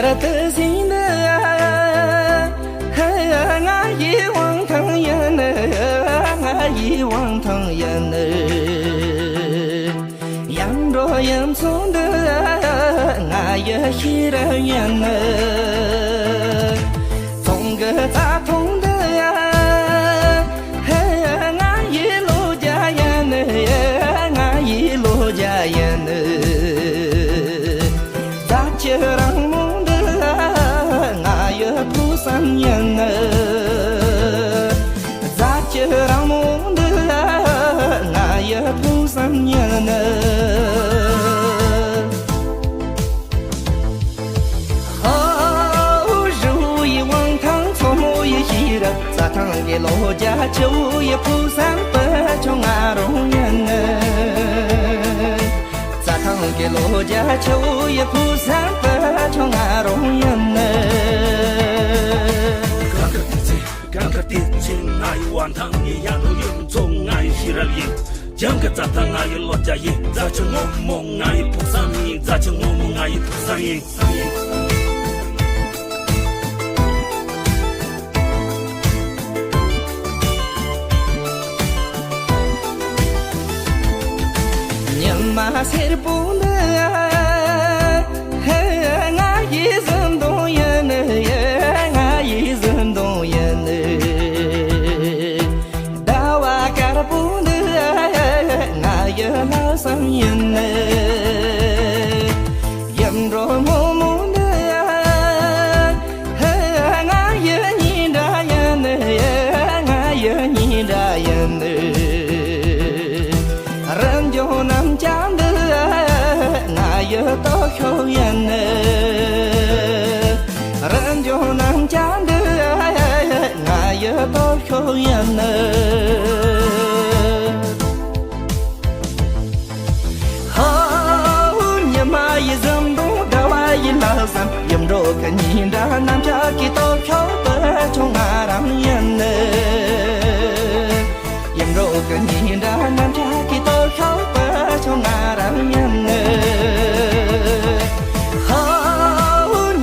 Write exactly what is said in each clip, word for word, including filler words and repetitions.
ར་ཏི་སིང་འདི། ང་ཡི་དབང་ཐང་ཡིན། ང་ཡི་དབང་ཐང་ཡིན། ཡར་འགྲོ་ཡུམ་ཚོ་འདི། ང་ཡི་ཤེས་རབ་ཡིན། ཚོང་གི་རྩྭ་ཐང་འདི། ང་ཡི་ལོ་རྒྱུས་ཡིན། ང་ཡི་ལོ་རྒྱུས་ཡིན། རྫ་ཆུ་རིང་མོ་འདི། ང་ཡི་ཕུགས་བསམ་ཡིན། རྫ་ཆུ་རིང་མོ་འདི། ང་ཡི་ཕུགས་བསམ་ཡིན། ཧོ། རི་བོ་ཡི་དབང་ཐང་། མཚོ་མོ་ཡི་ཤེས་རབ། རྩྭ་ཐང་གི་ལོ་རྒྱུས། ཆུ་བོ་ཡི་ཕུགས་བསམ། བུ་ཆུང་ང་རང་ཡིན། རྩྭ་ཐང་གི་ལོ་རྒྱུས། ཆུ་བོ་ཡི་ཕུགས་བསམ། བུ་ཆུང་ང་རང་ཡིན། གང་གི་དུས་ཚོད། གང་གི་དུས་ཚོད། ང་ཡི་དབང་ཐང་ཡིན། ཡར་འགྲོ་ཡུམ་ཚོ་ང་ཡི་ཤེས་རབ་ཡིན། བྱང་གི་རྩྭ་ཐང་ང་ཡི་ལོ་རྒྱུས་ཡིན། རྫ་ཆུ་སྔོན་མོ་ང་ཡི་ཕུགས་བསམ་ཡིན། རྫ་ཆུ་སྔོན་མོ་ང་ཡི་ཕུགས་བསམ་ཡིན། ཉི་མ་སེར་པོ་འདི། ང་ཡི་བཟི་མདངས་ཡིན། ང་ཡི་བཟི་མདངས་ཡིན། ཟླ་བ་དཀར་པོ་འདི། ང་ཡི་ལྷག་བསམ་ཡིན། ཡུམ་འགྲོ་སྔོན་མོ་འདི། ང་ཡི་ཉི་ཟླ་ཡིན། ང་ཡི་ཉི་ཟླ་ཡིན། རི་མགོ་གནམ་ལྕགས་འདི། ང་ཡི་སྟོབས་ཤུགས་ཡིན། རི་མགོ་གནམ་ལྕགས་འདི། ང་ཡི་སྟོབས་ཤུགས་ཡིན། ཧོ། ཉི་མ་ཡི་བཟི་མདངས། ཟླ་བ་ཡི་ལྷག་བསམ། ཡུམ་འགྲོ་གི་ཉི་ཟླ། གནམ་ལྕགས་ཀྱི་སྟོབས་ཤུགས། བུ་ཆུང་ང་རང་ཡིན། ཡུམ་འགྲོ་གི་ཉི་ཟླ། གནམ་ལྕགས་ཀྱི་སྟོབས་ཤུགས། བུ་ཆུང་ང་རང་ཡིན། ཧོ།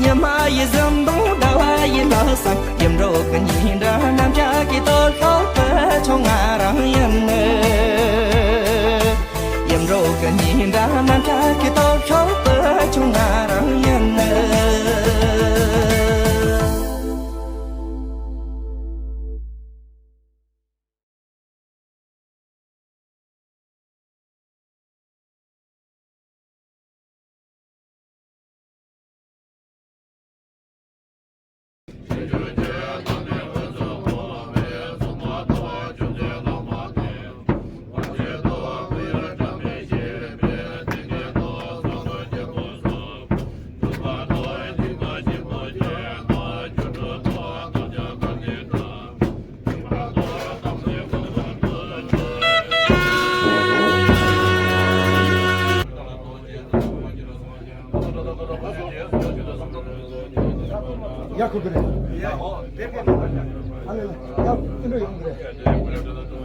ཉི་མ་ཡི་བཟི་མདངས། ཟླ་བ་ཡི་ལྷག་བསམ། ཡུམ་འགྲོ་གི་ཉི་ཟླ། གནམ་ལྕགས་ཀྱི་སྟོབས་ཤུགས། བུ་ཆུང་ང་རང་ཡིན། ཡུམ་འགྲོ་གི་ཉི་ཟླ། གནམ་ལྕགས་ཀྱི་སྟོབས་ཤུགས། བུ་ཆུང་ང་རང་ཡིན། ཡ་ཁུ་གི་རེད། ཨ་ལེ་ལེ། ཡ་ཨེ་འགྲོ་ཡོང་གི་རེད།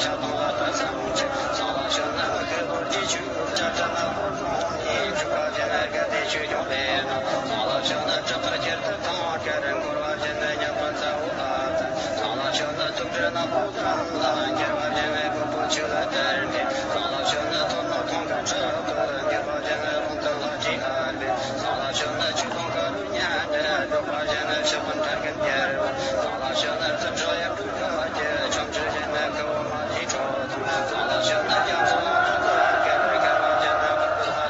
ཞབས་དང་ལག་པ་སེམས་ཅན་གསང་སྔགས་ཕྱག་ན་མི་ཁུ་ལོ་རྒྱུས་ཆོས་བཅའ་ཁྲིམས་ནག་པོ་གྲོང་ནས་འཇུག་པ་ཅན་དགའ་བདེ་ཆོས་སྐྱོང་ལས་ན། གསང་སྔགས་ཕྱག་ན་གྲགས་པ་ཁྱེར་ཐུབ་ཐང་དཀར་འཁོར་བ་ཅན་ཉམས་པ་ཚ་བོ་ལ་བརྟེན། གསང་སྔགས་ཕྱག་ན་ཐུགས་སྲས་ནག་པོ་ཁྲ་ལ་འགྱུར་བ་ཅན་མགོན་པོ་ཆོས་ལ་དར་འདྲེན། གསང་སྔགས་ཕྱག་ན་ཐོབ་ནོ་ཐང་ཀ་ཁྲག་ཏུ་འགྱུར་བ་ཅན་རང་དུ་ལྷ་ཆེན་ཨ་བས། གསང་སྔགས་ཕྱག་ན་ཆོས་དང་ཀ་རུ་མཉམ་འབྲེལ་འགྲོགས་པ་ཅན་ཕྱག་པ་མཐར་ཀུན་རྒྱལ་བ། གསང་སྔགས་ཕྱག་ན་རྩིབས་ཁྲ་ཡབ་འབྲུག་ཁ་གྱེར་ཆོ་འཕྲུལ་ཅན་ཁུ་བོ་མ་ལུས་ཁྲོ་ཐུང་། གསང་སྔགས་ཕྱག་ན་རྒྱ་མཚོ་ལང་ཐང་དུ་བརྒལ་བར་བརྒལ་བ་ཅན་ལྷ་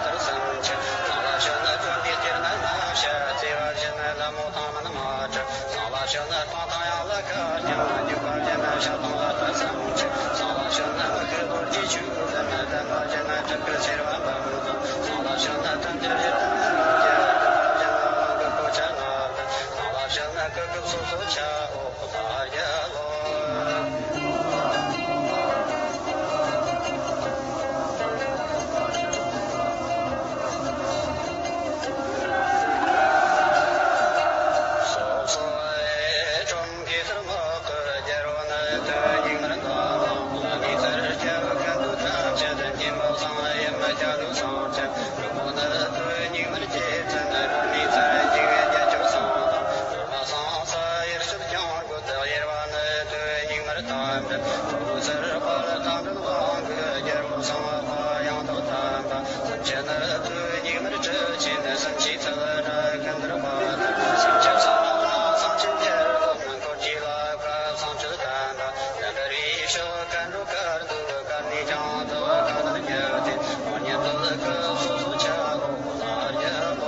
དར་སེམས་ཅན། གསང་སྔགས་ཕྱག་ན་བཅོམ་ལྡན་སྤྱིར་ན་རྣམ་བཤད་བརྩེ་བ་ཅན་ལྷ་མོ་ཐང་མན་མ་བྲལ། གསང་སྔགས་ཕྱག་ན་སྤང་ཐང་ཡང་ལ་ཁ་རྐྱང་འཇུག་པ་ཅན་ཞབས་དང་ལག་པ་སེམས་ཅན། གསང་སྔགས་ཕྱག་ན་མི་ཁུ་ལོ་རྒྱུས་ཆོས་ལ་མི་ལྡན་པ་ཅན་སྤྲུལ་སྐུ་སེར་བ་འབུམ་ཚོགས། གསང་སྔགས་ཕྱག་ན་དོན་དེ་རེ་ལྟར་རྣམ་རྒྱལ་འགྲུབ་པ་ཅན་དབང་གི་གོ་ཆ་ལྔ་བརྡལ། གསང་སྔགས་ཕྱག་ན་སྐུ་ཁམས་སོ་སོ་ཆ་འོག་ལྷ་རྒྱལ་ལོ། སོ་སོའི་ཁྲོམ་གེ་སར་དམག་གི་རྒྱལ་པོ་ནི་དུ་སྙིགས་མར་འདའ་ལ། ལ་ནི་ཚར་སྐྱ་བོ་ཁ་འདུ་ཐམས་ཅད་སྙིང་པོ་བཟང་ཡུམ་མི་སྐྱ་ལུ་སངས་རྒྱས། གྲོགས་པོ་ནི་དུ་སྙིགས་མར་སྐྱེས་ཚུལ་ནི་རོ་ནི་ཚར་འཇིགས་པའི་རྒྱལ་ཁྱོད་སངས་དང་། ལོ་མ་སངས་ས་ཡེར་ཞིབ་ཀྱང་དགོས་དག་ཡེར་བ་ནི་དུ་སྙིགས་མར་ཐམས་ཅད། གྲོགས་པོ་ཚར་དཔལ་ཐང་འདྲེན་དབང་གི་རྒྱལ་པོ་སངས་དཔལ་ཡང་དག་དམ་པ། སེམས་ཅན་ནི་དུ་སྙིགས་མར་སྤྲུལ་ཆེན་ནི་སེམས་ཅན་ཚུལ་དྲ་ཀུན་འདུལ་བ་ནི། སེམས་ཅན་ཚང་མ་ལ་སངས་རྒྱས་ཐེར་འདོན་འཁོར་གྱི་ལ་ཁ་སངས་རྒྱས་དམ་པ། ལ་ཀར་བའི་ཕྱོགས་ཀ་འགྲོ་ཀར་འདུག་ཀར་ནས་ཀྱང་དུ་ཀ་ནར་ཉལ་ཏེ། དངོས་ཉིད་དུ་ལ་ཀ་སོ་སོ་ཆ་འོག་ལ་རྒྱལ་བ།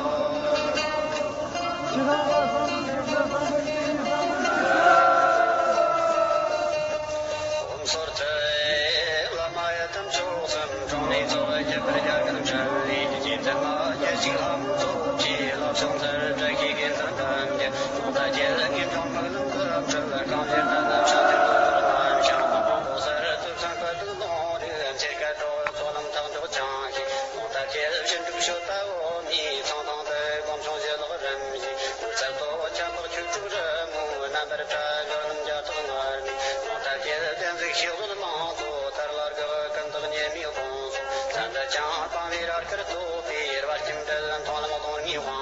སོར་ཐལ། བླ་མ་ཡི་དམ་ཆོས་གསུམ་དྲུང་ནས་ཚོགས་རྒྱལ་བར་རྒྱ་གར་འཕྲིན་ལས་རྒྱལ་ཚན་མ་རྒྱལ་ཞིང་ལྷ་མོ་ཚོགས་ཀྱི་བླ་བྱང་ཚར་བཀྲ་ཤིས་དགེ་མཚན་ཐམས་ཅད་ཐོག་མཐའ་དགེ་ལེགས་ངེས་འབྱུང་དམིགས་ལམ་དུ་བཀྲོལ། རྐང་གཞན་དུ་ནི་ཕྱག་མཐིལ་དུ་ཐུར་རྣམས་ཤིང་དང་དབང་པོ་གསར་དུ་ཚང་བཀའ་སྒྲུབ་ལུང་རིགས་འཆད་ཀ་གྲོགས་ཚོགས་རྣམས་ཐག་འཇོག་ཅིང་ཤེས། ཐོག་མཐའ་དགེ་ལེགས་ཞིང་སྒྲུབ་ཤོག་ལྟ་བུ་ནི་ཚང་དང་དུ་སྒོམ་བྱུང་བཞི་ལོག་རིམ་བཞིན། ཚད་དོ་ཁྱད་འཕགས་ཁྱུ་དྲུག་རི་མོའི་རྣམ་པར་འཁྲིལ་བརྗོད་རྣམ་བརྒྱ་ཕྲག་ལྔར་གནས། ཐོག་མཐའ་དགེ་ལྡན་གཟིགས་ཤིག་བཟོད་མང་གཙོ་དར་ལ་དགའ་བ་ཀུན་བཏགས་ཉེས་དམིགས་སྤོང་གསུམ། ཚད་འདི་ཀྱང་སྤང་བའི་ར་སྐུར་ཐོབ་པའི་ར་སྐྱེམས་འབྲེལ་མཐོང་ལམ་སྟོང་ཉིད་དབང་པོ།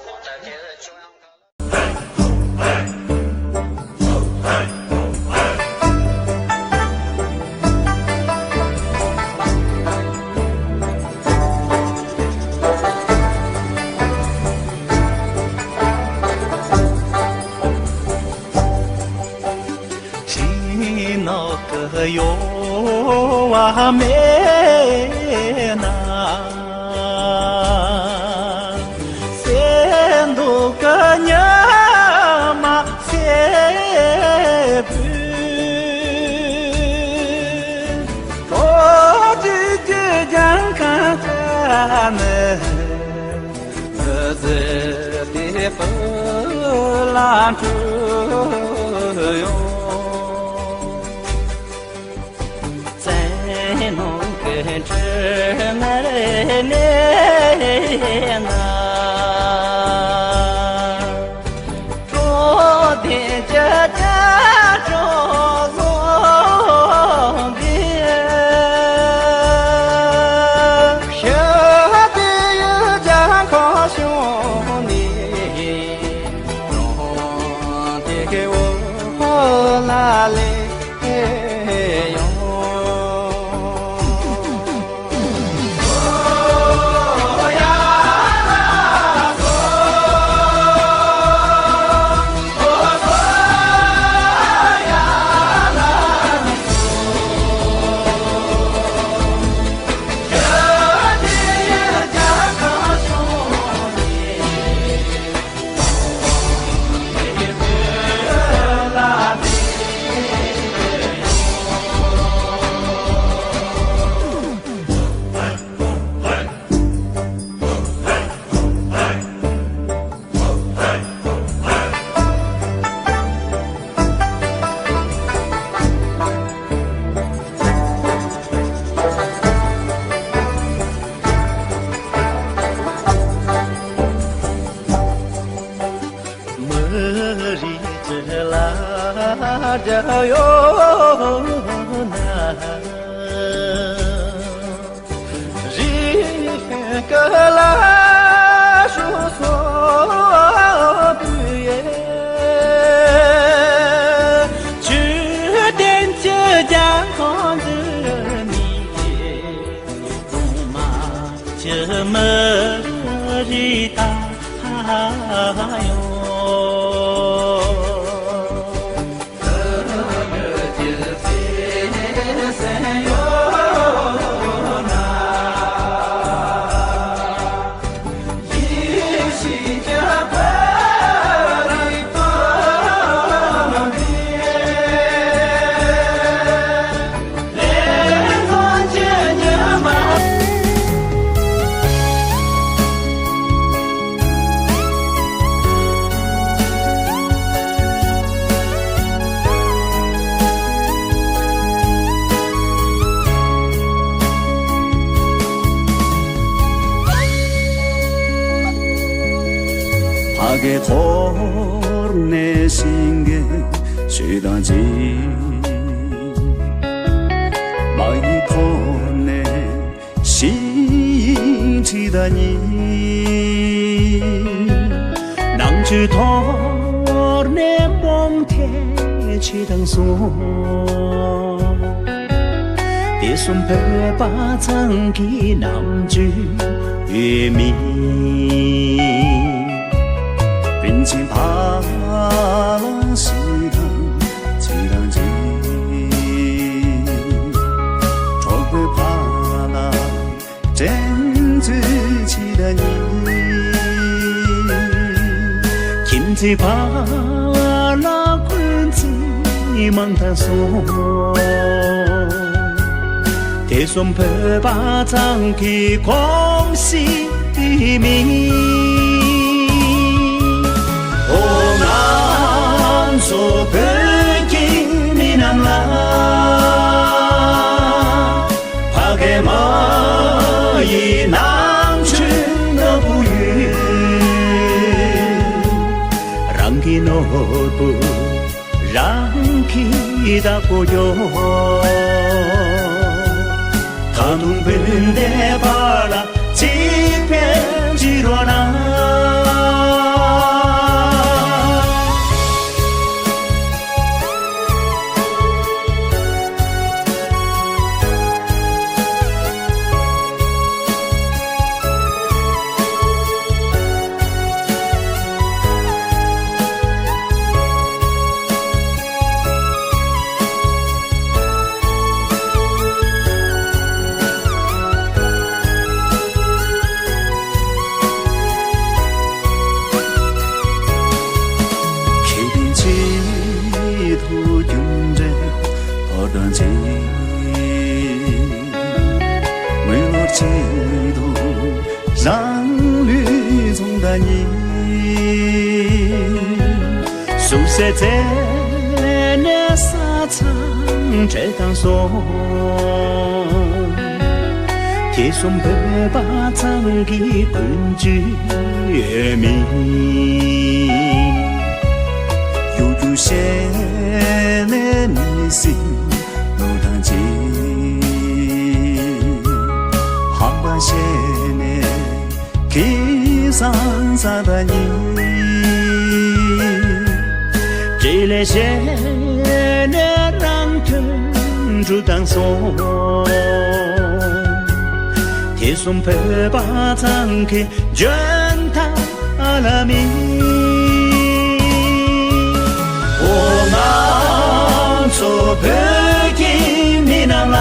ཐོག་མཐའ་དགེ་ཆོས་དབྱིངས་མཁའ་ལ། ཤིང་ནགས་ཀྱི་གཡོ་བ་མེད་ན། གསེར་མདོག་གི་ཉི་མ་སེར་པོས། ལོ་རྒྱུས་ཀྱི་རྒྱལ་ཁམས་ཀྱི་ནི། འདི་ཟེར་དེ་སྤུ་ལ་འཁྲུལ་ཡོང་། བཙན་གནོན་གྱི་འཁྲུལ་ངར་ལས་ན། འཕྲོད་བསྟེན་གྱི་རྒྱ་གྲོགས་བཟང་གིས། ཞི་བདེ་ཡི་རྒྱལ་ཁམས་བྱུང་ནས། རང་སྡེ་བོད་ལ་སླེབས་ཡོང་། མི་རིགས་སྤྱི་ལ་རྒྱ་ཡོད་ན། ཕ་གི་འཐོར་ནས་ཤིང་གི་ཆུ་དང་གཅིག་མ་ཡི་འཐོར་ནས་ཤིང་ཁྲི་དང་གཉིས། ནང་ཆུ་འཐོར་ནས་སྤོང་ཐལ་ཆུ་དང་གསུམ། དེ་གསུམ་བོད་པ་ཚང་གི་རྣམ་དཔྱོད་ཡོད་མིན། རིན་ཆེན་ཕ་ལ་ཞིག་དང་ཅི་དང་ཅི། གྲོགས་པོའི་ཕ་ལ་དྲན་ཚོད་ཆེ་དང་ཉེ། ཁྱིམ་མཚེས་ཕ་ལ་འཁོན་འཛིན་མང་དྲགས་སོང་། དེ་གསུམ་བོད་པ་ཚང་གི་གོམས་གཤིས་མིན། འོ་ང་ཚོ་བོད་ཀྱི་མི་རྣམས་ལ། ཕ་གི་མ་ཡི་རྣམ་དཔྱོད་ནོར་བུ་ཡོད། རང་གི་ནོར་བུ་རང་གིས་བདག་པོ་རྒྱོབ། ད་དུང་བོད་འདི་བར་ལ་གཅིག་ཕན་གཅིག་རོགས་གནང་། ཁེ་ཕན་ཆེད་དུ་རྒྱུ་འབྲས་དོར་དང་བྱེད། མི་ནོར་ཆེད་དུ་རང་ལུས་བཙོང་དང་ཉེས། ཟུག་གཟེར་རྩད་ནས་ས་མཚམས་བྲལ་དང་སོང་། དེ་གསུམ་བོད་པ་ཚང་གི་ཀུན་སྤྱོད་ཡོད་མིན། གཡོ་སྒྱུ་བཤད་ནས་མི་སྲིད་ནོར་དང་བརྗེད། ཧམ་པ་བཤད་ནས་ཁེ་བཟང་ཟ་དང་ཉེས། འབྲེལ་ལས་བཤད་ནས་རང་དོན་སྒྲུབ་དང་སོང་། དེ་གསུམ་བོད་པ་ཚང་གི་འཇོན་ཐང་ལ་མིན། འོ་ང་ཚོ་བོད་ཀྱི་མི་རྣམས་ལ།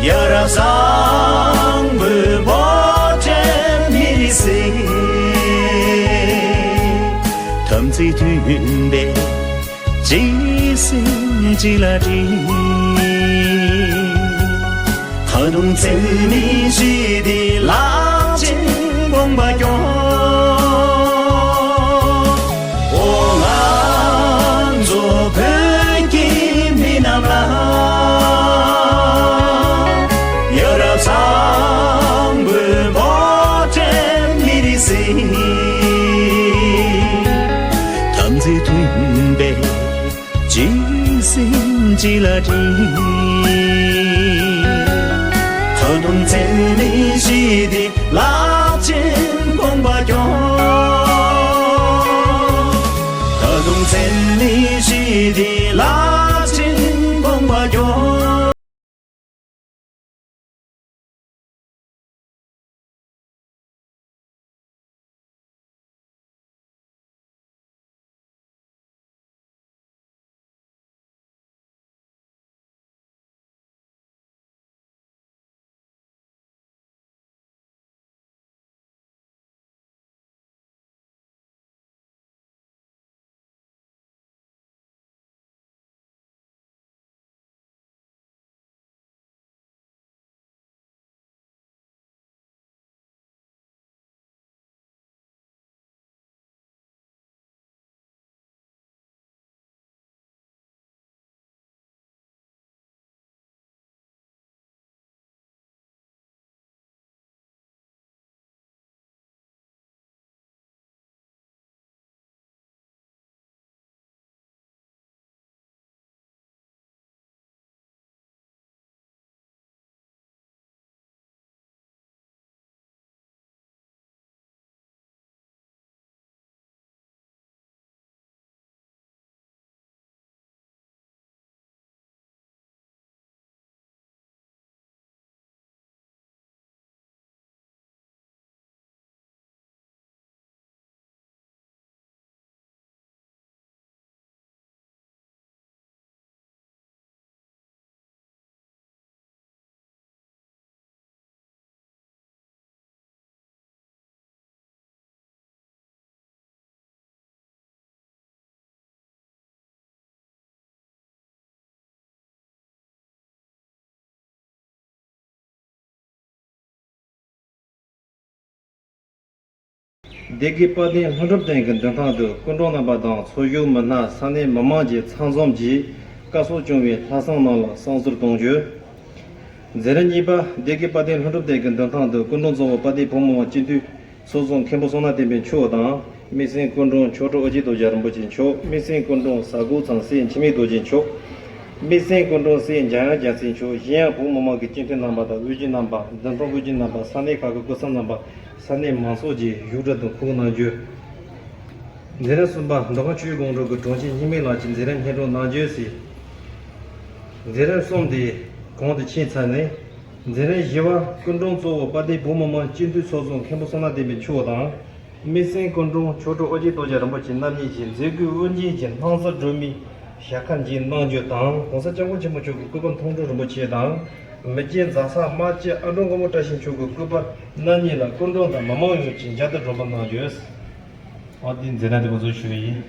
ཡ་རབས་བཟང་པོའི་འབོད་སྒྲའི་མི་རིགས་ཤིག་དམ་ཚིག་མཐུན་པའི་གཅིག་སེམས་གཅིག་ལ་སྒྲིལ། ད་དུང་འཛིན་མི་ཞིག་དེ་ལག་ཆེན་དགོངས་པ་སྐྱོང་། འོ་ང་ཚོ་བོད་ཀྱི་མི་རྣམས་ལ། ཡ་རབས་བཟང་པོའི་འབོད་སྒྲའི་མི་རིགས་ཤིག་དམ་ཚིག་མཐུན་པའི་གཅིག་སེམས་ ཚུལ་དུ་མཚན་ནས་ཞི་བདེའི་རླབས་ཆེན་དགོངས་པ་སྐྱོང་། ཚུལ་དུ་མཚན་ནས་ཞི་བདེའི་རླབས་ཆེན་དགོངས་པ་སྐྱོང་། སྡེ་དགེ་དཔལ་ལྡན་ལྷུན་གྲུབ་བསྟན་གྱི་མདུན་ཐང་དུ་སྐུ་མགྲོན་རྣམ་པ་དང་ཚོགས་ཞུགས་མི་སྣ་ས་གནས་མི་མང་གི་ཚང་འཛོམས་ཀྱིས་བཀའ་ཟུར་སྐྱོང་བའི་ལྷག་བསམ་རྣམས་ལ་བསམ་ཚུལ་གཏོང་རྒྱུ། མཛད་རིམ་གཉིས་པ། སྡེ་དགེ་དཔལ་ལྡན་ལྷུན་གྲུབ་བསྟན་གྱི་མདུན་ཐང་དུ་སྐུ་མགྲོན་གཙོ་བོ་དཔལ་ལྡན་བུ་མོ་མང་སྤྱི་འཐུས་ཚོགས་གཙོ་མཁན་པོ་བསོད་ནམས་བསྟན་འཕེལ་མཆོག་དང་། དམིགས་བསལ་སྐུ་མགྲོན་མཆོག་སྤྲུལ་ཨོ་རྒྱན་རྡོ་རྗེ་རིན་པོ་ཆེ་མཆོག་དམིགས་བསལ་སྐུ་མགྲོན་ཟ་ཁུ་ཚང་སྲས་འཆི་མེད་རྡོ་རྗེ་མཆོག་དམིགས་བསལ་སྐུ་མགྲོན་སྲས་འཇམ་དབྱངས་རྒྱལ་མཚན་མཆོག་གཞན་ཡང་བུ་མོ་མང་གི་སྤྱི་འཐུས་རྣམ་པ་དང་དབུས་སྤྱི་རྣམ་པ། མདུན་ཐང་དབུས་སྤྱི་རྣམ་པ། ས་གནས་ཁག་གི་སྐུ་ཚབ་རྣམ་པ། ས་གནས་མང་ཚོགས་ཀྱིས་བཞུགས་གྲལ་དུ་ཁུག་གནང་རྒྱུ། མཛད་རིམ་གསུམ་པ། མདོ་ཁམས་ཆུ་བཞི་སྒང་དྲུག་གི་དྲུང་ཆེ་འཆི་མེད་ལགས་ཀྱིས་མཛད་རིམ་སྙན་སྒྲོན་གནང་རྒྱུ་ཟེར། མཛད་རིམ་གསུམ་དེ་གོང་དུ་ཕྱིན་ཚར་ནས། མཛད་རིམ་བཞི་པ། སྐུ་མགྲོན་གཙོ་བོ་དཔལ་ལྡན་བུ་མོ་མང་སྤྱི་འཐུས་ཚོགས་གཙོ་མཁན་པོ་བསོད་ནམས་བསྟན་འཕེལ་མཆོག་དང་། དམིགས་བསལ་སྐུ་མགྲོན་མཆོག་སྤྲུལ་ཨོ་རྒྱན་རྡོ་རྗེ་རིན་པོ་ཆེ་རྣམ་གཉིས་ཀྱིས་མཛད་སྒོའི་དབུ་འབྱེད་ཀྱི་སྣང་གསར་སྒྲོན་མེའི་ཞལ་ཁ་འབྱེད་གནང་རྒྱུ་དང་། ༸གོང་ས་༸སྐྱབས་མགོན་ཆེན་པོ་མཆོག་གི་སྐུ་པར་མཐོང་གྲོལ་རིན་པོ་ཆེ་དང་། མི་རྒྱལ་ཛ་སག་དམག་སྤྱི་ཨ་འབྲོང་མགོན་པོ་བཀྲ་ཤིས་མཆོག་གི་སྐུ་པར་རྣམ་གཉིས་ལ་སྐུ་མགྲོན་དང་མི་མང་ཡོངས་ཀྱིས་མཇལ་དུ་གྲོལ་བ་གནང་རྒྱུ། ཨ་དེ་མཛད་རིམ་དེ་འགོ་འཛུགས་ཞུ་གི་ཡིན།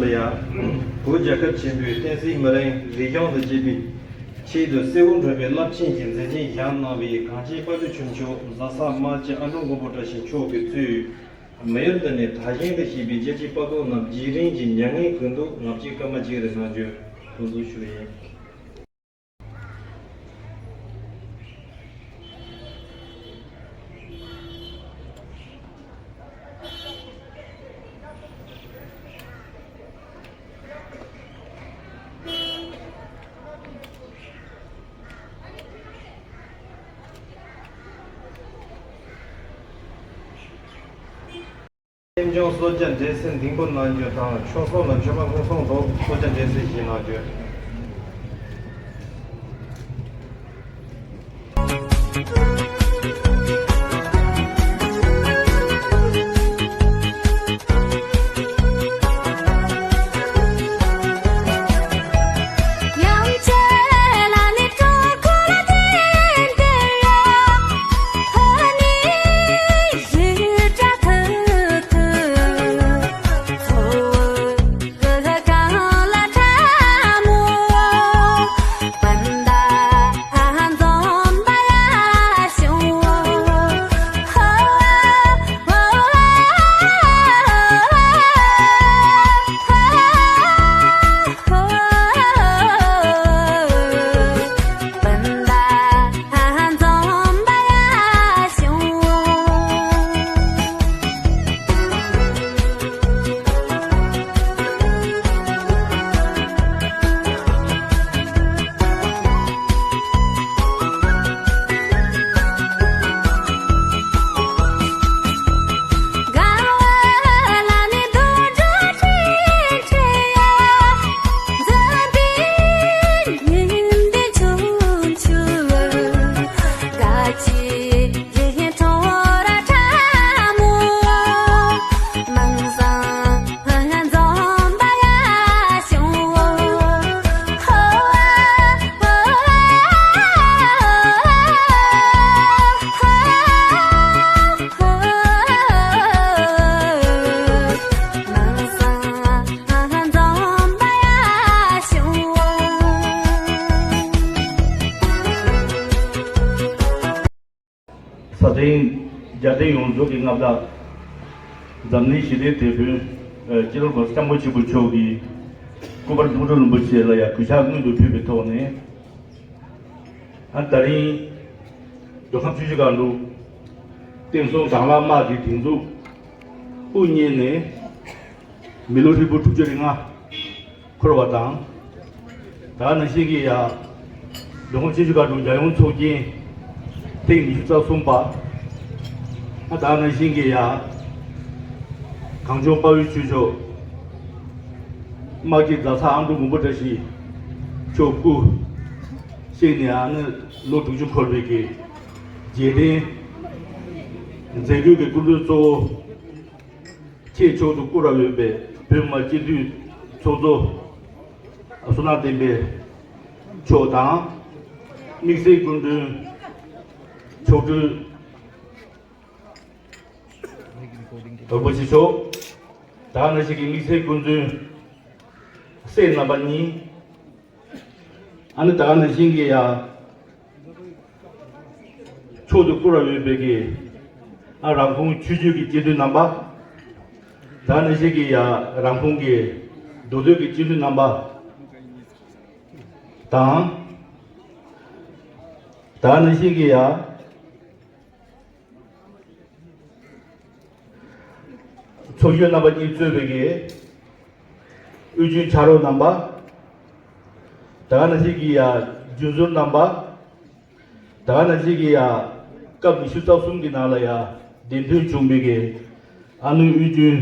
ལ་ཡ། བོད་རྒྱལ་ཁབ་ཆེན་པོའི་བསྟན་སྲིད་མི་རིང་རིག་གཞུང་དང་བཅས་པའི་ཆེད་དུ་གསོན་པོར་འགྲོ་བའི་རླབས་ཆེན་གྱི་མཛད་འཕྲིན་བཞེངས་གནང་བའི་གངས་ཅན་དཔའ་བོའི་ཁྱུ་མཆོག་བཟའ་ཚང་རྨ་ཆེན་ཨ་འབྲུག་མགོན་པོ་བཀྲ་ཤིས་མཆོག་གིས་གཙོས། མི་ཡུལ་འདི་ནས་དར་ཞིང་དུ་གཤེགས་པའི་རྒྱལ་གཅེས་དཔའ་རྟུལ་རྣམས་རྗེས་དྲན་གྱི་མྱ་ངན་གུས་འདུད་ལྔ་བཅུའི་སྐར་མ་བརྗེ་རེ་གནང་རྒྱུ་དགོངས་ཚུལ་ཞུ་བ་ཡིན། རྟེན་འབྱུང་གསོལ་ཇ་འབྲས་སིལ་འདེགས་འབུལ་གནང་རྒྱུ་དང་། མཆོད་གསོལ་ལ་མཆོད་པ་སྔོན་སོང་སོགས་གསོལ་ཇ་འབྲས་སིལ་བཞེས་གནང་རྒྱུ། ད་ཐེངས་རྒྱལ་བསྟན་ཡོངས་རྫོགས་ཀྱི་མངའ་བདག་འཛམ་གླིང་ཞི་བདེའི་དེད་དཔོན་སྤྱི་ནོར་༸གོང་ས་༸སྐྱབས་མགོན་ཆེན་པོ་མཆོག་གིས་སྐུ་པར་ཐུགས་སྤྲོ་རིན་པོ་ཆེ་ལ་ཡང་གུས་ཕྱག་སྔོན་དུ་ཕུལ་བའི་ཐོག་ནས། ཨ་ད་རིང་མདོ་ཁམས་ཆུ་བཞི་སྒང་དྲུག་བསྟན་སྲུང་དྭང་བླངས་དམག་གི་སྒྲིག་འཛུགས་དབུ་བརྙེས་ནས་མི་ལོ་ཧྲིལ་པོ་དྲུག་ཅུ་རེ་ལྔ་འཁོར་བ་དང་། ད་ག་ནང་བཞིན་གྱི་ཡ། མདོ་ཁམས་ཆུ་བཞི་སྒང་དྲུག་རྒྱལ་ཡོངས་ཚོགས་ཆེན་ཐེངས་ཉི་ཤུ་རྩ་གསུམ་པ། ད་ག་ནང་བཞིན་གྱི་ཡ། གངས་ལྗོངས་དཔའ་བོའི་ཆོས་ཕྱོགས་དམག་སྤྱི་རྫ་ཚ་ཨ་འབྲུག་མགོན་པོ་བཀྲ་ཤིས་མཆོག་སྐུ་གཤེགས་ནས་ཨ་ནི་ལོ་དྲུག་ཅུ་འཁོར་བའི་གི་རྗེས་དྲན་མཛད་སྒོའི་གི་སྐུ་མགྲོན་གཙོ་བོ། ཁྱེད་མཆོག་ཏུ་བཀུར་བར་འོས་པའི་བོད་མི་མང་སྤྱི་འཐུས་ཚོགས་གཙོ་བསོད་ནམས་བསྟན་འཕེལ་མཆོག་དང་། དམིགས་བསལ་སྐུ་མགྲོན་མཆོག་སྤྲུལ་རིན་པོ་ཆེ་མཆོག་ད་ག་ནང་བཞིན་གྱི་དམིགས་བསལ་སྐུ་མགྲོན་སྲས་རྣམ་པ་གཉིས། ཨ་ནི་ད་ག་ནང་བཞིན་གྱི་ཡ། མཆོག་ཏུ་བཀུར་བར་འོས་པའི་གི། ཨ་རང་ཁོངས་ཆོས་བརྒྱུད་ཀྱི་སྤྱི་འཐུས་རྣམ་པ། ད་ག་ནང་བཞིན་གྱི་ཡ། རང་ཁོངས་ཀྱི་མདོ་སྟོད་ཀྱི་སྤྱི་འཐུས་རྣམ་པ་དང་། ད་ག་ནང་བཞིན་གྱི་ཡ། ཚོགས་གཞོན་རྣམ་པ་གཉིས་གཙོས་པའི་གི་དབུས་རྒྱུན་ཕྱག་རོགས་རྣམ་པ། ད་ག་ནང་བཞིན་གྱི་ཡ། རྒྱུན་ཟུར་རྣམ་པ། ད་ག་ནང་བཞིན་གྱི་ཡ། སྐབས་ཉི་ཤུ་རྩ་གསུམ་གྱི་ནང་ལ་ཡ། འདེམས་ཐོན་བྱུང་བའི་གི་ཨ་ནུ་དབུས་རྒྱུན་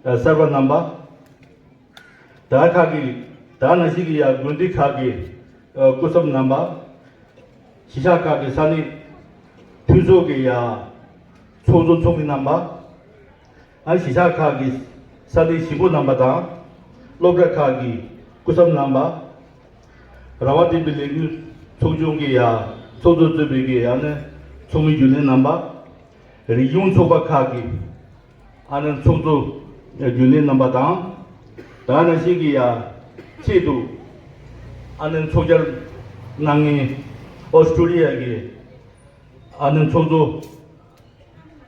གསར་པ་རྣམ་པ། ད་ཁག་གི་ད་ནང་བཞིན་གྱི་ཡ་དགོན་སྡེ་ཁག་གི་སྐུ་ཚབ་རྣམ་པ། གཞིས་ཆགས་ཁག་གི་ས་གནས་འཐུས་ཚོགས་ཀྱི་ཡ་ཚོགས་གཙོ་ཚོགས་མི་རྣམ་པ། ཨ་གཞིས་ཆགས་ཁག་གི་ས་གནས་གཞིས་འགོ་རྣམ་པ་དང་སློབ་གྲྭ་ཁག་གི་སྐུ་ཚབ་རྣམ་པ། རང་དབང་བསྟན་པའི་ལས་འགུལ་ཚོགས་ཆུང་གི་ཡ་ཚོགས་གཙོ་གཙོས་པའི་གི་ཡ་ནི་ཚོགས་མི་རྒྱུན་ལས་རྣམ་པ། རིག་གཞུང་ཚོགས་པ་ཁག་གི་ཨ་ནི་ཚོགས་གཙོ་རྒྱུན་ལས་རྣམ་པ་དང་། ད་ག་ནང་བཞིན་གྱི་ཡ་ཆེད་དུ་ཨ་ནི་ཚོགས་བཅར་གནང་མཁན་ཨོ་སི་ཀྲོ་ལི་ཡ་གི་ཨ་ནི་ཚོགས་གཙོ་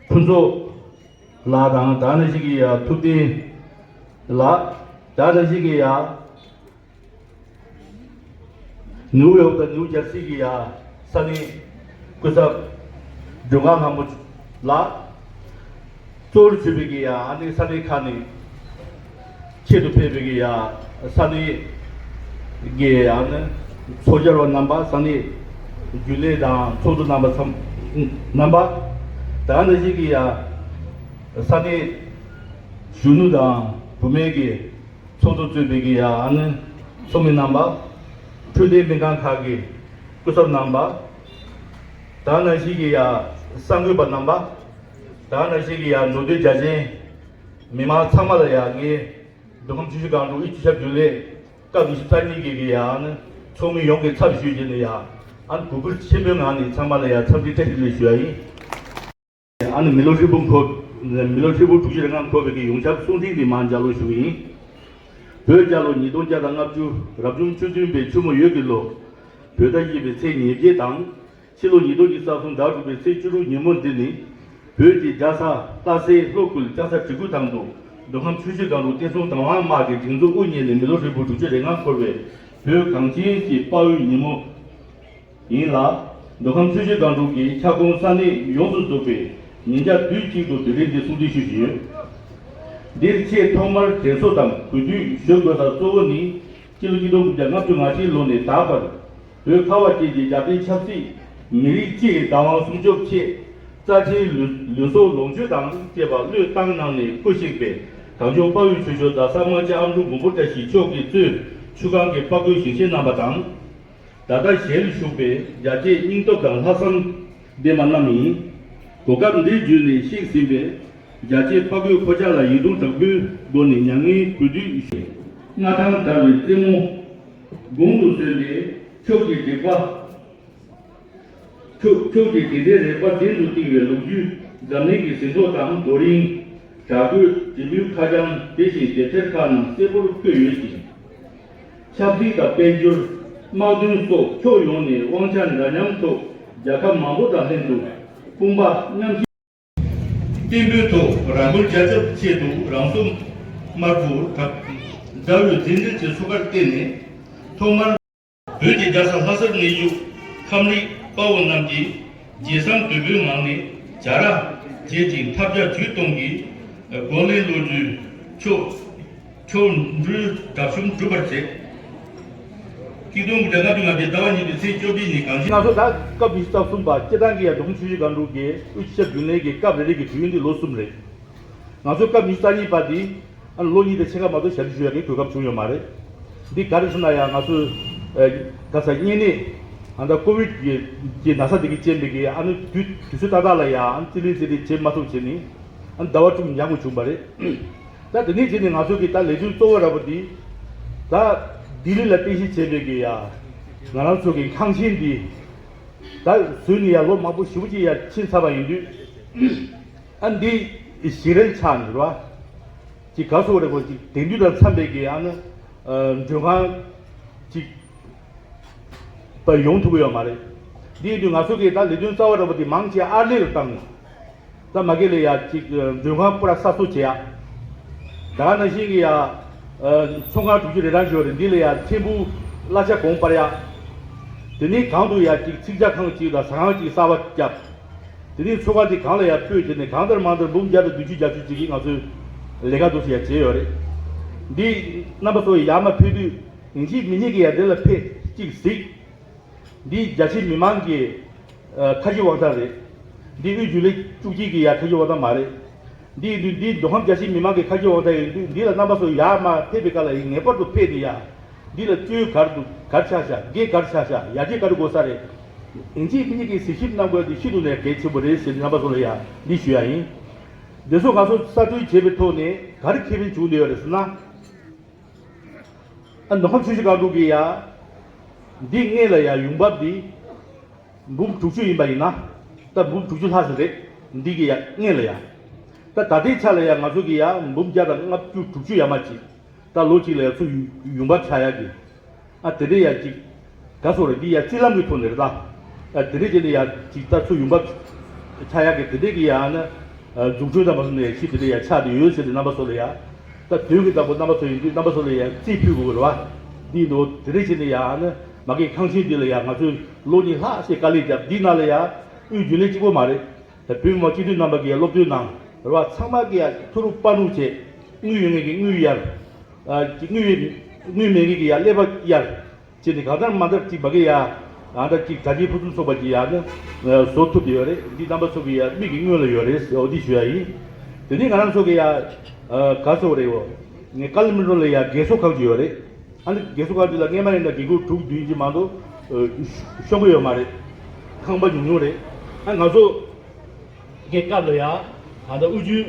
ཕུན་ཚོགས་ལགས་དང་། ད་ག་ནང་བཞིན་གྱི་ཡ་ཐུབ་བསྟན་ལགས། ད་ག་ནང་བཞིན་གྱི་ཡ། ནིའུ་ཡོག་དང་ནིའུ་ཇར་སི་གི་ཡ་ས་གནས་སྐུ་ཚབ་སྒྲོལ་དཀར་ལྷ་མོ་ལགས། གཙོ་བོར་གྱུར་པའི་གི་ཡ་ཨ་ནི་ས་གནས་ཁག་ནས་ཆེད་དུ་ཕེབས་པའི་གི་ཡ་ས་གནས་ཀྱི་ཡ་ཨ་ནི་ཚོགས་བཅར་བ་རྣམ་པ། ས་གནས་རྒྱུན་ལས་དང་ཚོགས་གཙོ་རྣམ་པ་ཚང་རྣམ་པ། ད་ག་ནང་བཞིན་གྱི་ཡ་ས་གནས་གཞོན་ནུ་དང་བུད་མེད་ཀྱི་ཚོགས་གཙོ་གཙོས་པའི་གི་ཡ་ཨ་ནི་ཚོགས་མི་རྣམ་པ། འཕྲོད་བསྟེན་སྨན་ཁང་ཁག་གི་སྐུ་ཚབ་རྣམ་པ། ད་ག་ནང་བཞིན་གྱི་ཡ་གསར་འགོད་པ་རྣམ་པ། ད་ག་ནང་བཞིན་གྱི་ཡ་མདོ་སྟོད་རྒྱ་ཆེན་མི་མང་ཚང་མ་ལ་ཡ་ངས་མདོ་ཁམས་ཆུ་བཞི་སྒང་དྲུག་དབུས་སྤྱི་ཁྱབ་རྒྱུན་ལས་སྐབས་ཉི་ཤུ་རྩ་གཉིས་ཀྱི་གི་ཡ་ཨ་ནི་ཚོགས་མི་ཡོངས་ཀྱི་ཚབ་ཞུས་བྱས་ནས་ཡ་ཨ་ནི་གུས་བཀུར་ཆེན་པོའི་ངང་ནས་ཚང་མ་ལ་ཡ་འཚམས་འདྲི་བཀྲ་ཤིས་བདེ་ལེགས་ཞུ་ཡ་ཡིན། ཨ་ནི་མི་ལོ་ཧྲིལ་པོ་འཁོར། མི་ལོ་ཧྲིལ་པོ་དྲུག་ཅུ་རེ་ལྔ་འཁོར་བའི་གི་ཡོངས་ཁྱབ་གསུང་འཕྲིན་འདི་མར་མཇལ་ལོ་ཞུ་གི་ཡིན། བོད་རྒྱལ་ལོ་ཉིས་སྟོང་བརྒྱ་དང་ལྔ་བཅུ་རབ་བྱུང་བཅུ་བདུན་པའི་ཆུ་མོ་ཡོས་ཀྱི་ལོ། བོད་ཟླ་བཞི་པའི་ཚེས་ཉེར་བརྒྱད་དང་། ཕྱི་ལོ་ཉིས་སྟོང་ཉི་ཤུ་རྩ་གསུམ་ཟླ་དྲུག་པའི་ཚེས་བཅུ་དྲུག་ཉིན་མོ་འདི་ནི། བོད་ཀྱི་རྒྱལ་ས་ལྷ་སའི་ལྷོ་ཁུལ་ལྕགས་ས་གྲི་གུ་ཐང་དུ་མདོ་ཁམས་ཆུ་བཞི་སྒང་དྲུག་བསྟན་སྲུང་དྭང་བླངས་དམག་གི་སྒྲིག་འཛུགས་དབུ་བརྙེས་ནས་མི་ལོ་ཧྲིལ་པོ་དྲུག་ཅུ་རེ་ལྔ་འཁོར་བའི་བོད་གངས་ཅན་གྱི་དཔའ་བོའི་ཉིན་མོ། ཡིན་ལ། མདོ་ཁམས་ཆུ་བཞི་སྒང་དྲུག་གི་ཁྱབ་ཁོངས་ས་གནས་ཡོངས་སུ་རྫོགས་པས་ཉིན་ཞག་དུས་གཅིག་ཏུ་དུས་དྲན་གྱི་གསུང་འཕྲིན་ཞུས་བཞིན་ཡོད། འདིར་ཆེས་ཐོག་མར་དྲན་གསོ་དང་གུས་འདུད་ཞུ་དགོས་ས་གཙོ་བོ་ནི། སྤྱི་ལོ་ཆིག་སྟོང་དགུ་བརྒྱ་ལྔ་བཅུ་ང་གཅིག་ལོ་ནས་ད་བར། བོད་ཁ་བ་ཅན་གྱི་རྒྱལ་བསྟན་ཆབ་སྲིད། མི་རིགས་སྤྱི་ཡི་བདག་དབང་སྲུང་སྐྱོབ་ཆེད། རྩ་ཆེའི་ལུས་ལུས་སྲོག་ལོངས་སྤྱོད་དང་བཅས་པ་བློས་བཏང་གནང་ནས་སྐུ་གཤེགས་པའི་གངས་ལྗོངས་དཔའ་བོའི་ཆོས་ཕྱོགས་རྫ་ས་རྨ་བྱ་ཨ་འབྲུག་མགོན་པོ་བཀྲ་ཤིས་མཆོག་གིས་གཙོས་ཆུ་སྒང་གི་དཔའ་རྒོད་ཞིང་གཤེགས་རྣམ་པ་དང་། ད་ལྟ་ཞལ་བཞུགས་པའི་རྒྱལ་གཅེས་སྙིང་སྟོབས་དང་ལྷག་བསམ་ལྡན་པ་རྣམས་ཡིན། གོ་སྐབས་འདི་བརྒྱུད་ནས་གཤེགས་ཟིན་པའི་རྒྱལ་གཅེས་དཔའ་རྒོད་ཁོ་ཆ་ལ་ཡིད་གདུང་དྲག་པོའི་སྒོ་ནས་མྱ་ངན་གུས་འདུད་ཞུ། མངའ་ཐང་དར་བའི་རྩེ་མོ་དགུང་དུ་གསོལ་ཏེ་ཁྱོད་ཀྱི་རིག་པ། ཁྱོད་ཁྱོད་ཀྱིས་དེ་འདྲའི་རིག་པ་གདེང་དུ་བཏིང་བའི་ལོ་རྒྱུས་འཛམ་གླིང་གི་ཟིན་ཐོ་དང་རྡོ་རིང་། བྲག་བརྐོས་འབྲི་མདུད་ཁ་བྱང་དེ་བཞིན་དེབ་ཐེར་ཁག་ནང་གསལ་པོར་བཀོད་ཡོད་ཅིང་། ཆབ་སྲིད་དང་དཔལ་འབྱོར། དམག་དོན་སོགས་ཕྱོགས་ཡོངས་ནས་དབང་ཆ་འདྲ་མཉམ་ཐོག་རྒྱལ་ཁབ་མང་པོ་དང་ལྷན་དུ་ དཔུང་པ་མཉམ་གཤིབ། བརྟན་པོའི་ཐོག་རང་འགུལ་རྒྱ་ཁྱབ་ཆེད་དུ་རང་སྲུང་དམར་པོ་དྲག་དྲག་པོའི་མཛད་འཕྲིན་གྱི་ཚུགས་ཀར་བརྟེན་ནས་ཐོག་མར་བོད་ཀྱི་རྒྱལ་ས་ལྷ་སར་གནས་བཞུགས་ཁམས་རིགས་དཔའ་བོ་རྣམས་ཀྱིས་རྗེས་སམ་དོལ་པོའི་ངང་ནས་རྒྱ་ར་བྱེད་ཅིང་ཐབས་བརྒྱ་ཇུས་སྟོང་གིས་གོ་ལའི་ལོ་རྒྱུས་ཕྱོགས་ཕྱོགས་འགྲུལ་དྲག་ཤུམ་གྲུབ་པར་བྱེད། སྐྱིད་སྡུག་གི་ཟླ་ལྔ་བཅུ་ང་བརྒྱད་ཟླ་བ་གཉིས་པའི་ཚེས་བཅོ་བརྒྱད་ཉིན་གངས་ཅན་ང་ཚོ་ད་སྐབས་ཉི་ཤུ་རྩ་གསུམ་པ་སྤྱི་བཏང་གི་ཡ་འབྲོག་ཁྱིམ་ཆུ་བཞི་སྒང་དྲུག་གི་དབུས་སྤྱི་ཁྱབ་རྒྱུན་ལས་ཀྱི་སྐབས་རེ་རེ་གི་དུས་ཡུན་འདི་ལོ་གསུམ་རེད། ང་ཚོ་སྐབས་ཉི་ཤུ་རྩ་གཉིས་པ་འདི་ཨ་ལོ་གཉིས་དང་ཕྱེད་ཀ་མ་གཏོགས་ཞབས་ཕྱི་ཞུ་ཡ་གི་གོ་སྐབས་བྱུང་ཡོད་མ་རེད། འདི་ག་རེ་ཟེར་ན་ཡ་ང་ཚོས་ཨ་ག་ས་གཉན་ནད་ཨ་ད་ཀོ་བིད་ཀྱི་ཀྱི་ན་ཚ་འདི་གི་རྐྱེན་པས་ཀྱི་ཨ་ནི་དུས་དུས་ཚོད་ཏག་ཏག་ལ་ཡ་ཨ་ནི་རྩིས་ལེན་རྩིས་ལེན་བྱེད་མ་ཐུབ་བྱས་ནས་ཨ་ནི་ཟླ་བ་དྲུག་ཉལ་དགོས་བྱུང་བ་རེད། ད་དེ་ནས་བྱས་ནས་ང་ཚོ་གི་ད་ལས་དོན་གཙོ་བོ་ར་བ་འདི་ད་ལྡི་ལི་ལ་རྟེན་གཞི་བྱས་པའི་གི་ཡ་ང་རང་ཚོ་གི་ཁང་ཆེན་འདི་ད་བཟོས་ནས་ཡ་ལོ་མང་པོ་ཞེ་པོ་ཅིག་ཡ་ཕྱིན་ཚར་བ་ཡིན་དུས་ཨ་འདི་ཞིག་རལ་ཆགས་ནས་ར་ཅིག་ག་སོ་རེ་བ་ཅིག་དེང་དུས་དང་འཚམས་པའི་གི་ཨ་ནི་མགྲོན་ཁང་ཅིག་པ་ཡོང་ཐུབ་ཀྱི་ཡོད་མ་རེད། འདི་ཡིན་དུས་ང་ཚོ་གིས་ད་ལས་དོན་རྩ་བ་ར་བ་དེ་མང་ཆེ་ཨར་ལས་ལ་བཏང་ནས། ད་མ་གི་ལ་ཡ་གཅིག་མགྲོན་ཁང་པུ་ར་གསར་བཟོ་བྱེད་ཡ། ད་ག་ནང་བཞིན་གྱི་ཡ། ཚོང་ཁང་དྲུག་ཅུ་རེ་གྲངས་ཡོད་རེད། འདི་ལ་ཡ་ཕྲན་བུ་གླ་ཆ་གོང་སྤར་ཡ། དེ་ནས་གང་དུ་ཡ་གཅིག་ཚིག་ཇ་ཁང་གཅིག་དང་ཟ་ཁང་གཅིག་གསར་པ་བརྒྱབ། དེ་ནས་ཚོང་ཁང་དེ་གང་ལ་ཡ་སྤོས་བྱས་ནས་གང་ལྟར་མང་ལྟར་འབུམ་བརྒྱ་དང་བདུན་ཅུ་བརྒྱད་ཅུ་གཅིག་གིས་ང་ཚོས་ལས་ཀ་འདུག་སེ་ཡ་བྱས་ཡོད་རེད། འདི་རྣམ་པ་ཚོ་ཡར་མར་ཕེབས་དུས་ཡིན་གཅིག་མིན་གཉིས་ཀྱི་ཡ་དེ་ལ་ཕེབས་གཅིག་གཟིགས། འདི་རྒྱ་ཆེ་མི་མང་གི་ཨ་ཁ་ཆེ་དབང་ཐང་རེད། འདི་དབུས་རྒྱུན་ལས་བཅུ་གཅིག་གི་ཡ་ཁ་ཆེ་དབང་ཐང་མ་རེད། འདི་འདི་འདི་མདོ་ཁམས་རྒྱ་ཆེ་མི་མང་གི་ཁ་ཆེ་དབང་ཐང་ཡིན་དུས་འདི་ལ་རྣམ་པ་ཚོ་ཡར་མར་ཕེབས་པའི་སྐབས་ལ་ངེས་པར་དུ་ཕེབས་ནས་ཡ། འདི་ལ་བཅོས་ག་རེ་འདུག་ག་རེ་ཆགས་ཤག་འགན་ག་རེ་ཆགས་ཤག་ཡར་རྒྱས་ག་རེ་དགོས་ས་རེད། ཡིན་གཅིག་མིན་གཉིས་ཀྱི་གཟིགས་ཞིབ་གནང་དགོས་འདི་ཤིན་ཏུ་ནས་གལ་ཆེན་པོ་རེད་ཟེར་ནས་རྣམ་པ་ཚོ་ལ་ཡ་འདི་ཞུ་ཡ་ཡིན། འདི་ཚོ་ང་ཚོ་གསར་སྐྲུན་བྱས་པའི་ཐོག་ནས་ག་རེ་ཁེ་ཕན་བྱུང་བསྡད་ཡོད་རེད་ཟེར་ན། ཨ་མདོ་ཁམས་ཆུ་བཞི་སྒང་དྲུག་གི་ཡ། འདི་སྔོན་ལ་ཡ་ཡོང་འབབ་འདི་འབུམ་དྲུག་ཅུ་ཡིན་པ་ཡིན་ན། ད་འབུམ་དྲུག་ཅུ་ལྷག་ཙམ་རེད། འདི་གི་ཡ་སྔོན་ལ་ཡ། ད་ད་ལྟའི་ཆ་ལ་ཡ་ང་ཚོ་གི་ཡ་འབུམ་བརྒྱ་དང་ལྔ་བཅུ་དྲུག་ཅུ་ཡ་མ་གཅིག་ད་ལོ་གཅིག་ལ་ཡ་ཚུར་ཡོང་འབབ་ཆགས་ཡ་གི། ཨ་དེ་འདྲའི་ཡ་གཅིག་ག་སོགས་རེད། འདི་ཡ་རྩིས་ལམ་གྱི་ཐོག་ནས་རེད་ད། ཨ་དེ་འདྲའི་རྗེས་ནས་ཡ་གཅིག་ད་ཚུར་ཡོང་འབབ་ཆགས་ཡག་གི་དེ་འདྲའི་གི་ཡ་ཨ་ནི་འཛུགས་སྐྲུན་དང་མ་སོང་ནས་ཤི་དེ་འདྲའི་ཡ་ཆགས་བསྡད་ཡོད་ཟེར་ཏེ་རྣམ་པ་ཚོ་ལ་ཡ། ད་དོན་གྱི་བདག་པོ་རྣམ་པ་ཚོ་ཡིན་དུས་རྣམ་པ་ཚོ་ལ་ཡ་རྩིས་ཕུལ་དགོས་རེད་བ། འདི་འདུག་དེ་འདྲའི་རྗེས་ནས་ཡ་ཨ་ནི་མ་གི་ཁང་ཆེན་འདི་ལ་ཡ་ང་ཚོས་ལོ་གཉིས་ལྷག་ཞིག་དཀའ་ལས་བརྒྱབ། འདི་ནང་ལ་ཡ་དབུས་རྒྱུན་ལས་གཅིག་པོ་མ་རེད། ད་བོད་མི་མང་སྤྱི་འཐུས་རྣམ་པ་གིས་ཡ་སློབ་སྟོན་གནང་རེད་བ། ཚང་མ་གིས་ཡ་ཐུགས་རུ་དཔའ་ནུ་བྱས་དངུལ་ཡོད་མཁན་གྱིས་དངུལ་གཡར། ཨ་ཅིག་དངུལ་ཡོད་དངུལ་མེད་མཁན་གྱིས་ཡ་ཀླད་པ་གཡར། ཅེས་ནི་གང་ལྟར་མ་ལྟར་གཅིག་མ་གི་ཡ། ཨ་ད་གཅིག་གྲྭ་ཆེན་ཕུན་སུམ་ཚོགས་པ་གྱིས་ཡ་ནི་བཟོ་ཐུབ་ཡོད་རེད། འདི་རྣམ་པ་ཚོ་གི་ཡ་མིག་གི་སྔོན་ལ་ཡོད་རེད་ཟེར་འོ་འདི་ཞུ་ཡ་ཡིན། དེ་ནི་ང་རང་ཚོ་གི་ཡ་ག་སོ་རེད་འོ། ངས་ཀ་ལི་མི་རོ་ལ་ཡ་རྒས་གསོ་ཁང་ཅིག་ཡོད་རེད། ཨ་ནི་རྒས་གསོ་ཁང་འདི་ལ་སྔས་མ་ཡིན་ན་རྒན་རྒོན་དྲུག་བདུན་ཅིག་མ་གཏོགས་ཤོང་གི་ཡོད་མ་རེད། ཁང་པ་ཉུང་ཉུང་རེད། ཨ་ང་ཚོ། གི་སྐབས་ལ་ཡ། ད་ལྟ་དབུ་ཅན་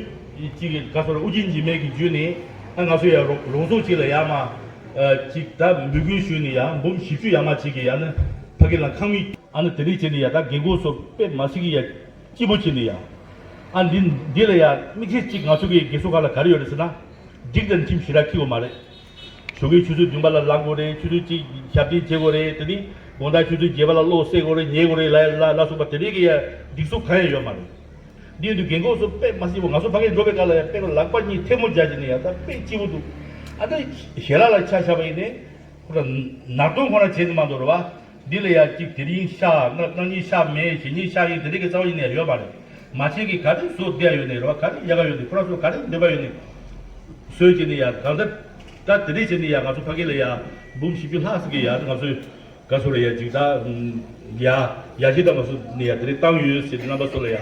གཅིག་གི་ག་སོ་ར་དབུ་ཅན་འཇིགས་མེད་ཀྱི་བརྒྱུད་ནས་ཨ་ང་ཚོ་ཡ་རོ་རོང་ཚོ་གཅིག་ལ་ཡ་མ། གཅིག་ད་འབོད་སྐུལ་ཞུས་ནས་ཡ་འབུམ་བཞི་བཅུ་ཡ་མ་གཅིག་གི་ཡ་ནི་ཕ་གི་ལ་ཁང་མིག་ཨ་ནི་དེ་རིང་བྱས་ནས་ཡ་ད་རྒན་གོག་ཚོ་དཔེ་མ་སྲིད་ཀྱི་ཡ་སྐྱིད་པོ་བྱས་ནས་ཡ། ཨ་འདི་འདི་ལ་ཡ་དམིགས་བསལ་གཅིག་ང་ཚོ་གི་རྒས་གསོ་ཁང་ལ་ག་རེ་ཡོད་རེད་ཟེར་ན། སྒྲིག་དང་ཁྲིམས་ཞེ་དྲག་འཁྱེར་དགོས་མ་རེད། ཞོགས་ཀའི་ཆུ་ཚོད་བདུན་པ་ལ་ལངས་དགོས་རེད། ཆུ་ཚོད་གཅིག་ཞབས་བརྟན་བྱེད་དགོས་རེད། དེ་ནི་དགོང་དག་ཆུ་ཚོད་བརྒྱད་པ་ལ་གློག་བསད་དགོས་རེད། ཉལ་དགོས་རེད་ལ་ལ་ལ་སོགས་པ་དེ་རིགས་ཀྱི་ཡ་སྒྲིག་སྲོལ་གང་ཡང་ཡོད་མ་རེད། འདི་ཡིན་དུས་རྒན་གོག་ཚོ་དཔེ་མ་སྲིད་པོ་ང་ཚོ་ཕ་གིར་འགྲོ་བའི་སྐབས་ལ་ཡ་དཔེ་ལ་ལག་པ་གཉིས་ཐལ་མོ་སྦྱར་བྱས་ནས་ཡ་ད་དཔེ་སྐྱིད་པོ་འདུག་ཨ་ད་ཞལ་ལག་ལ་ཆ་བཞག་པ་ཡིན་ནའི་ཁོ་ར་ནག་སྟོང་ཁོ་ར་བྱས་ནས་མ་འདོར་བ། འདི་ལ་ཡ་གཅིག་དེ་རིང་ཤ་གནངས་ཉིན་ཤ་མེད་གཞེས་ཉིན་ཤ་ཡིན་དེ་འདྲ་གི་རྩ་བ་ཡིན་ནས་ཡོད་མ་རེད། མ་བྱན་གྱི་ག་རེ་བཟོ་བསྡད་ཡོད་ནས་རེད་བ། ག་རེ་ཡག་ག་ཡོད་ནས་ཁོ་ར་ཚོ་ག་རེ་འདོད་པ་ཡོད་ནས་བཟོས་བྱས་ནས་ཡ་གང་ལྟར་ད་དེ་འདྲས་བྱས་ནས་ཡ་ང་ཚོ་ཕ་གི་ལ་ཡ་འབུམ་བཞི་བཅུ་ལྷག་ཙམ་གྱི་ཡ་ང་ཚོས་ག་ཚོད་ལ་ཡ་ཅིག་ད་ཡ་ཡ་གཞི་ད་མ་བཟོ་ནས་ཡ་དེ་འདྲས་བཏང་ཡོད་ཟེར་ཏེ་རྣམ་པ་ཚོ་ལ་ཡ།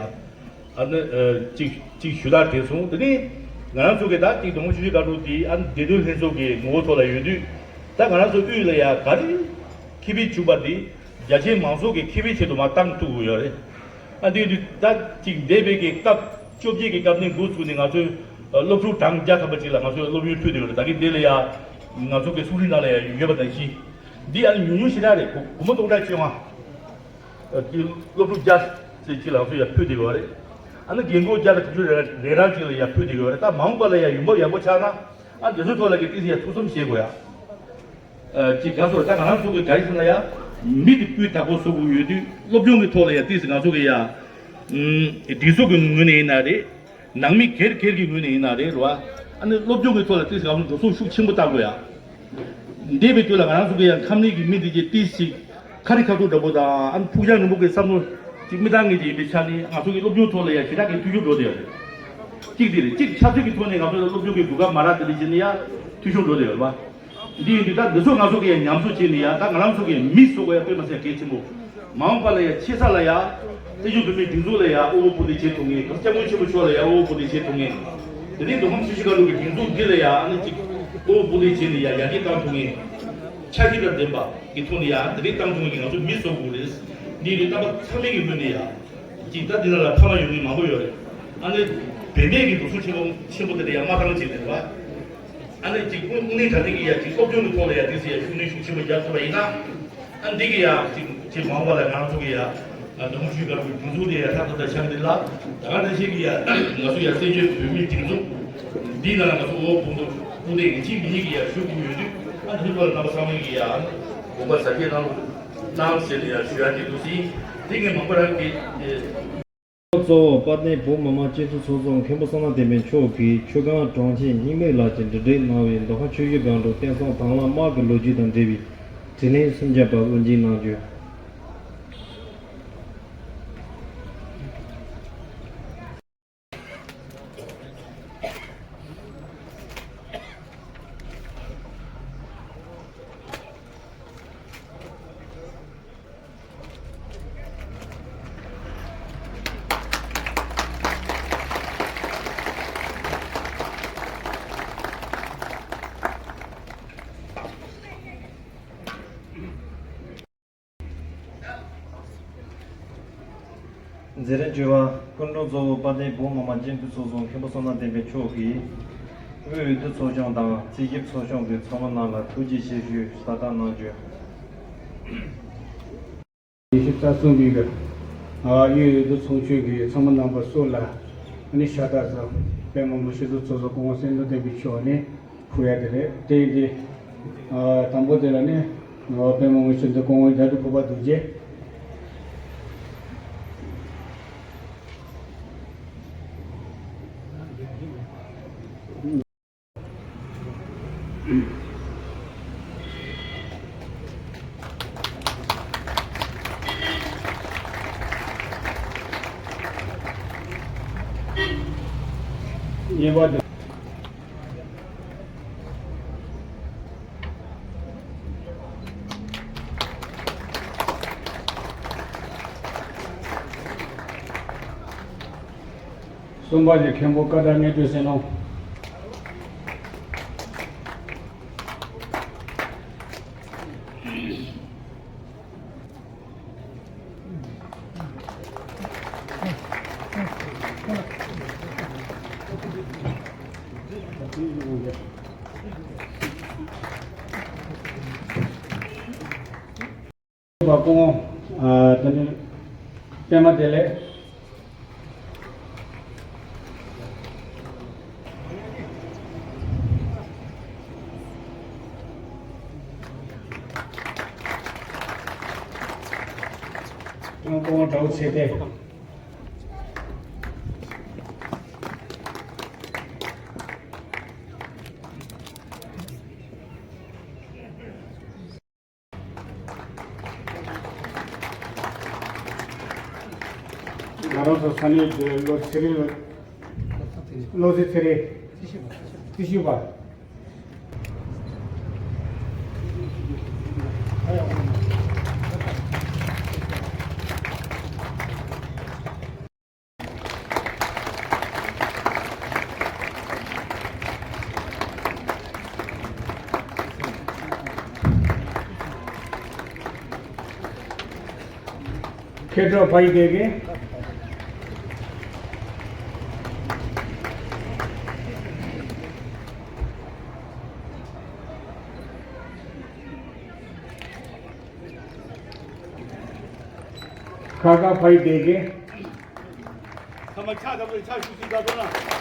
ཨ་ནི་ཨ་གཅིག་གཅིག་ཞུ་དག་དེ་སོང་། དེ་ནས་ང་རང་ཚོ་གི་ད་གཅིག་དོང་ཆུ་ཆུ་ཀ་འགྲོ་དེ་ཨ་ནི་བདེ་དོན་ལྷན་ཚོགས་ཀྱི་ངོ་བོ་ཐོག་ལ་ཡོད་དུས་ད་ང་རང་ཚོ་དབུས་ལ་ཡ་ག་རེ་ཁེ་ཕན་བྱུང་པ་དེ་རྒྱ་ཆེའི་མང་ཚོགས་ཀྱི་ཁེ་ཕན་ཆེད་དུ་མ་བཏང་ཐུབ་ཀྱི་ཡོད་རེད། ཨ་འདི་དུས་ད་གཅིག་འདས་པའི་གི་སྐབས་བཅོ་བརྒྱད་ཀྱི་སྐབས་ནས་འགོ་ཚུགས་ནས་ང་ཚོས་ཨ་སློབ་ཕྲུག་གྲངས་བརྒྱ་ཐམ་པ་ཅིག་ལ་ང་ཚོས་སློབ་ཡོན་ཕུལ་བསྡད་ཡོད་རེད། ད་གིན་འདི་ལ་ཡ་ང་ཚོ་གི་སུང་ཧྲི་ནང་ལ་ཡ་ཡོད་པ་ནང་བཞིན་འདི་ཨ་ནི་ཉུང་ཉུང་ཞེ་དྲག་རེད། སྒོར་སྒོར་མོ་སྟོང་ཕྲག་བཅོ་ལྔ། ཨ་དེ་སློབ་ཕྲུག་བརྒྱ་ཙམ་ཅིག་ལ་ང་ཚོ་ཡར་ཕུལ་བསྡད་ཡོད་རེད། ཨ་ནི་རྒན་གོག་བརྒྱ་དང་དྲུག་ཅུ་རེ་རེ་གྲངས་ཅིག་ལ་ཡར་ཕུལ་བསྡད་ཡོད་རེད། ད་མ་འོངས་པ་ལ་ཡང་ཡོང་འབབ་ཡག་པོ་ཆགས་ན་ཨ་དེ་ཚོའི་ཐོག་ལ་གི་ཏོག་ཙམ་ཡར་ཐུགས་བསམ་བཞེས་དགོས་ཡ། ཨ་ཅིག་ག་སོགས་ད་ང་རང་ཚོ་གི་ག་རེ་ཟེར་ན་ཡ། མི་དེ་སྤུས་དག་པོ་བཟོ་དགོས་ཡོད་དུས་སློབ་སྦྱོང་གི་ཐོག་ལ་ཡ་ཏོག་ཙམ་ང་ཚོ་གི་ཡ། སྒྲིག་འཛུགས་ཀྱི་ངོས་ནས་ཡིན་ན་རེད། ནང་མི་སྒེར་སྒེར་གྱི་ངོས་ནས་ཡིན་ན་རེད། རེད་བ། ཨ་ནི་སློབ་སྦྱོང་གི་ཐོག་ལ་ཏོག་ཙམ་ང་ཚོ་འགྲོ་སོང་ཤུགས་ཆེན་པོ་བཏང་དགོས་ཡ། འདས་པའི་དུས་ལ་ང་རང་ཚོ་གི་ཡང་ཁམས་ནི་གི་མི་འདི་གི་ཏིས་ཤིག་ཁ་རི་ཁ་ཐུག་འདྲ་པོ་དང་ཨ་ནི་ཕུགས་རྒྱང་རིང་པོ་གི་བསམ་བློ་ཅིག་མི་བཏང་ངེས་ཅིག་ཡིན་པའི་ཆ་ནས་ང་ཚོ་གི་སློབ་སྦྱོང་ཐོག་ལ་ཡང་ཞེ་དྲག་གི་འཐུས་ཤོར་འགྲོ་བསྡད་ཡོད་རེད། གཅིག་འདི་རེད། གཅིག་ཆབ་སྲིད་ཀྱི་ཐོག་ནས་ང་ཚོ་ལ་སློབ་སྦྱོང་གི་གོ་སྐབས་མ་རག་དེ་འདྲ་བྱས་ནས་ཡང་འཐུས་ཤོར་འགྲོ་བསྡད་ཡོད་རེད་བ། འདི་ཡིན་དུས་ད་འདི་ཚོ་ང་ཚོ་གི་ཡང་ཉམས་གསོ་བྱས་ནས་ཡང་ད་ང་རང་ཚོ་གི་མི་བཟོ་དགོས་ཡ་དཔེ་མ་སྲིད་གལ་ཆེན་པོ། མ་འོངས་པ་ལ་ཡང་ཆེ་ས་ལ་ཡང་བཙན་བྱོལ་བོད་མིའི་སྒྲིག་འཛུགས་ལ་ཡང་དབུ་འོག་སྐུ་ལས་བྱེད་ཐུབ་མཁན། སྐྱབས་མགོན་ཆེན་པོ་མཆོག་ལ་ཡང་དབུ་འོག་སྐུ་ལས་བྱེད་ཐུབ་མཁན། དེ་ནས་མདོ་ཁམས་ཆུ་བཞི་སྒང་དྲུག་གི་སྒྲིག་འཛུགས་འདི་ལ་ཡང་ཨ་ནི་གཅིག་དབུ་འོག་སྐུ་ལས་བྱེད་ནས་ཡང་ཡར་རྒྱས་བཏང་ཐུབ་མཁན། ཆ་ཤས་དང་ལྡན་པ་གི་ཐོག་ནས་ཡང་དེ་རིགས་བཏང་ཐུབ་མཁན་གྱི་ང་ཚོ་མི་བཟོ་དགོས་རེད། འདི་ནི་རྣམ་པ་ཚང་མའི་གི་ངོས་ནས་ཡང་གཅིག་ད་འདི་ནང་ལ་ཕ་མ་ཡོད་མཁན་མང་པོ་ཡོད་རེད། ཨ་ནི་བེད་མེད་ཀྱི་འགྲོ་སོང་ཆེན་པོ་ཆེན་པོ་དེ་འདྲ་ཡང་མ་བཏང་བྱས་ནས་རེད་བ། ཨ་ནི་གཅིག་དངོས་གནས་དྲང་གནས་ཀྱི་ཡ་གཅིག་སློབ་སྦྱོང་གི་ཐོག་ལ་ཡ་དེ་ཚོ་ཡ་ཤུགས་སྣོན་ཤུགས་ཆེན་པོ་རྒྱག་ཐུབ་པ་ཡིན་ན། ཨ་འདི་གི་ཡ་གཅིག་གཅིག་མང་བ་ལ་ང་རང་ཚོ་གི་ཡ་ནུབ་ཕྱོགས་སྒང་གི་སྒྲིག་འཛུགས་དེ་ཡ་ཧྲག་ཏུ་ད་ཆགས་འདི་ལ་ད་ག་ནང་བཞིན་གྱི་ཡ་ང་ཚོ་ཡ་བཙན་བྱོལ་བོད་མིའི་སྒྲིག་འཛུགས་འདིའི་ནང་ལ་ང་ཚོ་འོག་ཕུང་དུ་སྐུ་ཚེ་ཡིན་གཅིག་མིན་གཉིས་ཀྱི་ཡ་ཞུགས་ཀྱི་ཡོད་དུས། ཨ་འདི་ཐོག་ལ་རྣམ་པ་ཚང་མ་གི་ཡ་དགོངས་པ་ཟབ་རྒྱས་གནང་གནང་ཟེར་ནས་ཡ་ཞུ་ཡ་གི་འདུག་ཟིན། དེ་ངས་མང་པོ་རང་གི་གཙོ་བོ་དཔལ་ལྡན་བོད་མི་མང་སྤྱི་འཐུས་ཚོགས་གཙོ་མཁན་པོ་བསོད་ནམས་བསྟན་འཕེལ་མཆོག་གིས་ཆུ་སྒང་གྲོང་ཁྱེར་རྙིང་མའི་ལགས་ཀྱིས་འབྲི་བྲིས་གནང་བའི་མདོ་ཁམས་ཆུ་བཞི་སྒང་དྲུག་བསྟན་སྲུང་དང་བླངས་དམག་གི་ལོ་རྒྱུས་དང་འབྲེལ་བའི་དྲི་ལན་སུམ་བརྒྱ་པ་དབུ་འབྱེད་གནང་རྒྱུ། མཛད་རིམ་བཅུ་པ། སྐུ་མགྲོན་གཙོ་བོ་དཔལ་ལྡན་བོད་མི་མང་སྤྱི་འཐུས་ཚོགས་གཙོ་མཁན་པོ་བསོད་ནམས་བསྟན་འཕེལ་མཆོག་གིས་དབུས་འོས་བསྡུ་ཚོགས་ཆུང་དང་རྩིས་ཞིབ་ཚོགས་ཆུང་གི་ཚོགས་མི་རྣམས་ལ་ཐུགས་རྗེ་ཆེ་ཞུའི་ཕྱག་རྟགས་གནང་རྒྱུ། ཉི་ཤུ་རྩ་གསུམ་པའི་གི་ཨ་དབུས་འོས་བསྡུ་ཚོགས་ཆུང་གི་ཚོགས་མི་རྣམ་པ་སོགས་ལ་ཨ་ནི་ཕྱག་རྟགས་སུ་དཔལ་མང་མི་སྤྱི་འཐུས་ཚོགས་གཙོ་སྐུ་ངོ་སེང་འབྲོག་བསྟན་འཕེལ་མཆོག་ནས་ཕུལ་ཡ་དེ་རེད། དེ་ཡིན་དུས་ཨ་དང་པོ་དེ་ལ་ནི་ཨ་དཔལ་མང་མི་སྤྱི་འཐུས་སྐུ་ངོ་རྒྱ་རི་ཕུར་པ་རྡོ་རྗེ། གཉིས་པ་དེ། གསུམ་པ་དེ་མཁན་པོ་ཀ་དག་ངེས་སྒྲོན་ཟེར་ནོ། པ་སྐུ་ངོ་ཨ་དེ་ནས་པད་མ་བདེ་ལེགས། སྐུ་ངོ་དགྲ་བོ་ཚེ་བརྟན། ང་རང་ཚོ་ས་གནས་དེ་བློ་ཚེ་རིང་བློ་གསལ་ཚེ་རིང་བརྩི་ཞིབ་པ། མཁས་གྲུབ་ཕ་ཡི་དེ་གི། ཁ་ཁ་ཕ་ཡི་དེ་གི། ཚང་མ་ཕྱག་དང་པོའི་ཕྱག་ཞུ་ཞིག་ག་ཐོག་ན།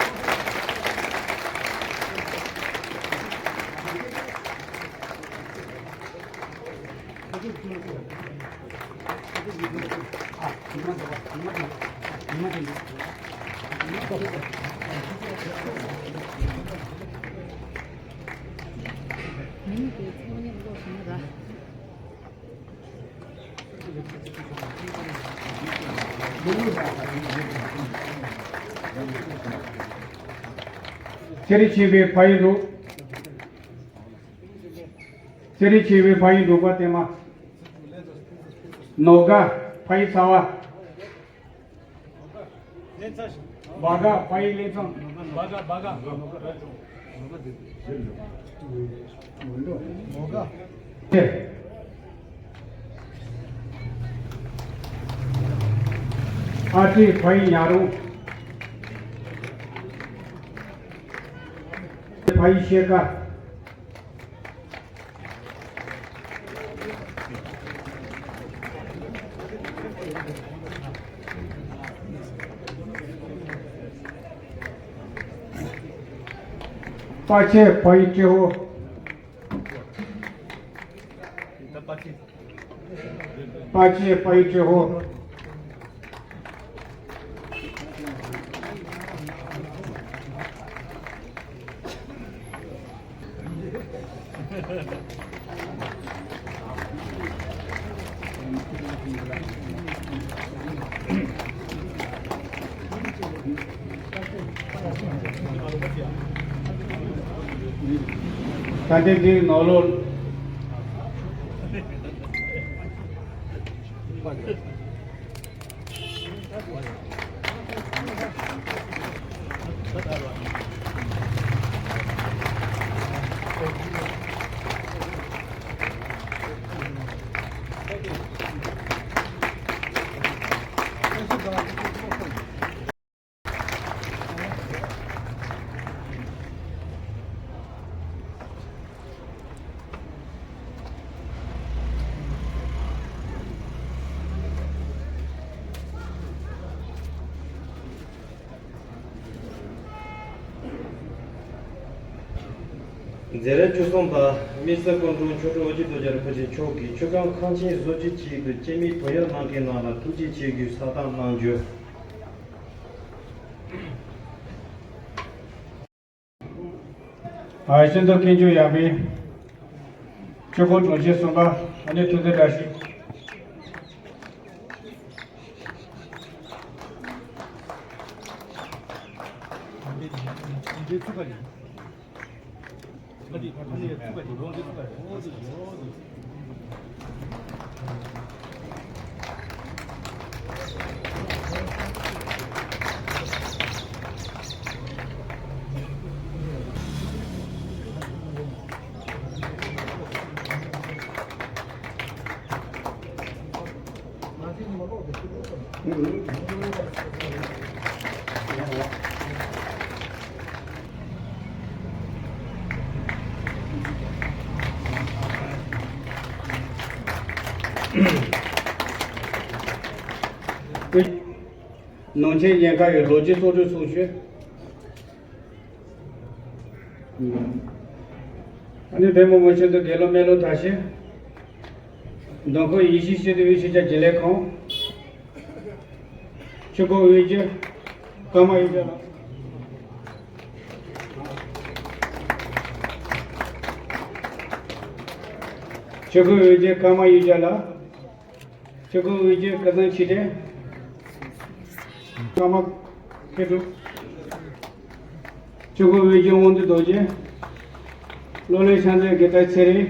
སྤྱིར་ཆེ་བའི་ཕ་ཡི་འབྲུག་སྤྱིར་ཆེ་བའི་ཕ་ཡི་འབྲུག་པ་བསྟན་མ། ནོར་དགའ་ཕ་ཡི་ཚ་བ། བ་དགའ་ཕ་ཡི་ལེགས་བྱུང་། བ་དགའ་བ་དགའ། ཨ་ཏི་ཕ་ཡི་ཉག་རོང་། ཕ་ཡི་ཤེལ་དཀར། པ་ཆེ་ཕ་ཡི་ཏྲེ་ཧོ། པ་ཆེ་ཕ་ཡི་ཏྲེ་ཧོ། ད་ལྟའི་འདིའི་ནང་ལོགས། མཛད་རིམ་བཅུ་གསུམ་པ། དམིགས་བསལ་སྐུ་མགྲོན་མཆོག་སྤྲུལ་ཨོ་རྒྱན་རྡོ་རྗེ་རིན་པོ་ཆེ་མཆོག་གིས་ཆུ་སྒང་ཁང་ཆེན་བཟོ་བཅོས་ཆེད་དུ་སྐྱེད་མེད་བོད་ཡིག་གནང་མཁན་རྣམས་ལ་ཐུགས་རྗེ་ཆེ་ཞུའི་ཕྱག་བཏབ་གནང་རྒྱུ། ཨ། སྤྱི་ཚོགས་དཀོན་མཆོག་ཡག་པའི་ཆུ་ཁོལ་གྲོང་ཁྱེར་གསུམ་པ། ཨ་ནི་ཐུགས་རྗེ་བཀྲ་ཤིས། ནང་ཆེན་ཉེན་ཁ་ཡི་ལོ་རྒྱུས་གཙོ་གྲས་གསུང་ཆོས། ཨ་ནི་བོད་མི་མང་སྤྱི་འཐུས་དགེ་སློབ་སྨན་སློབ་དག་ཞིང་། མདོ་ཁམས་ཡེ་ཤེས་སྤྱི་འཐུས་དབུས་སྤྱི་ཁྱབ་རྒྱུན་ལས་ཁང་། ཆུ་ཁོལ་དབུས་རྒྱུད་ཀརྨ་གཡུ་སྒྲ་ལགས། ཆུ་ཁོལ་དབུས་རྒྱུད་ཀརྨ་གཡུ་སྒྲ་ལགས། ཆུ་ཁོལ་དབུས་རྒྱུད་སྐལ་བཟང་ཆོས་སྒྲོན། ཀརྨ་མཁས་གྲུབ། ཆུ་ཁོལ་དབུས་རྒྱུད་དབང་འདུས་རྡོ་རྗེ། གློག་ཀླད་ཕྱག་མཛོད་དགེ་བཀྲ་ཚེ་རིང་།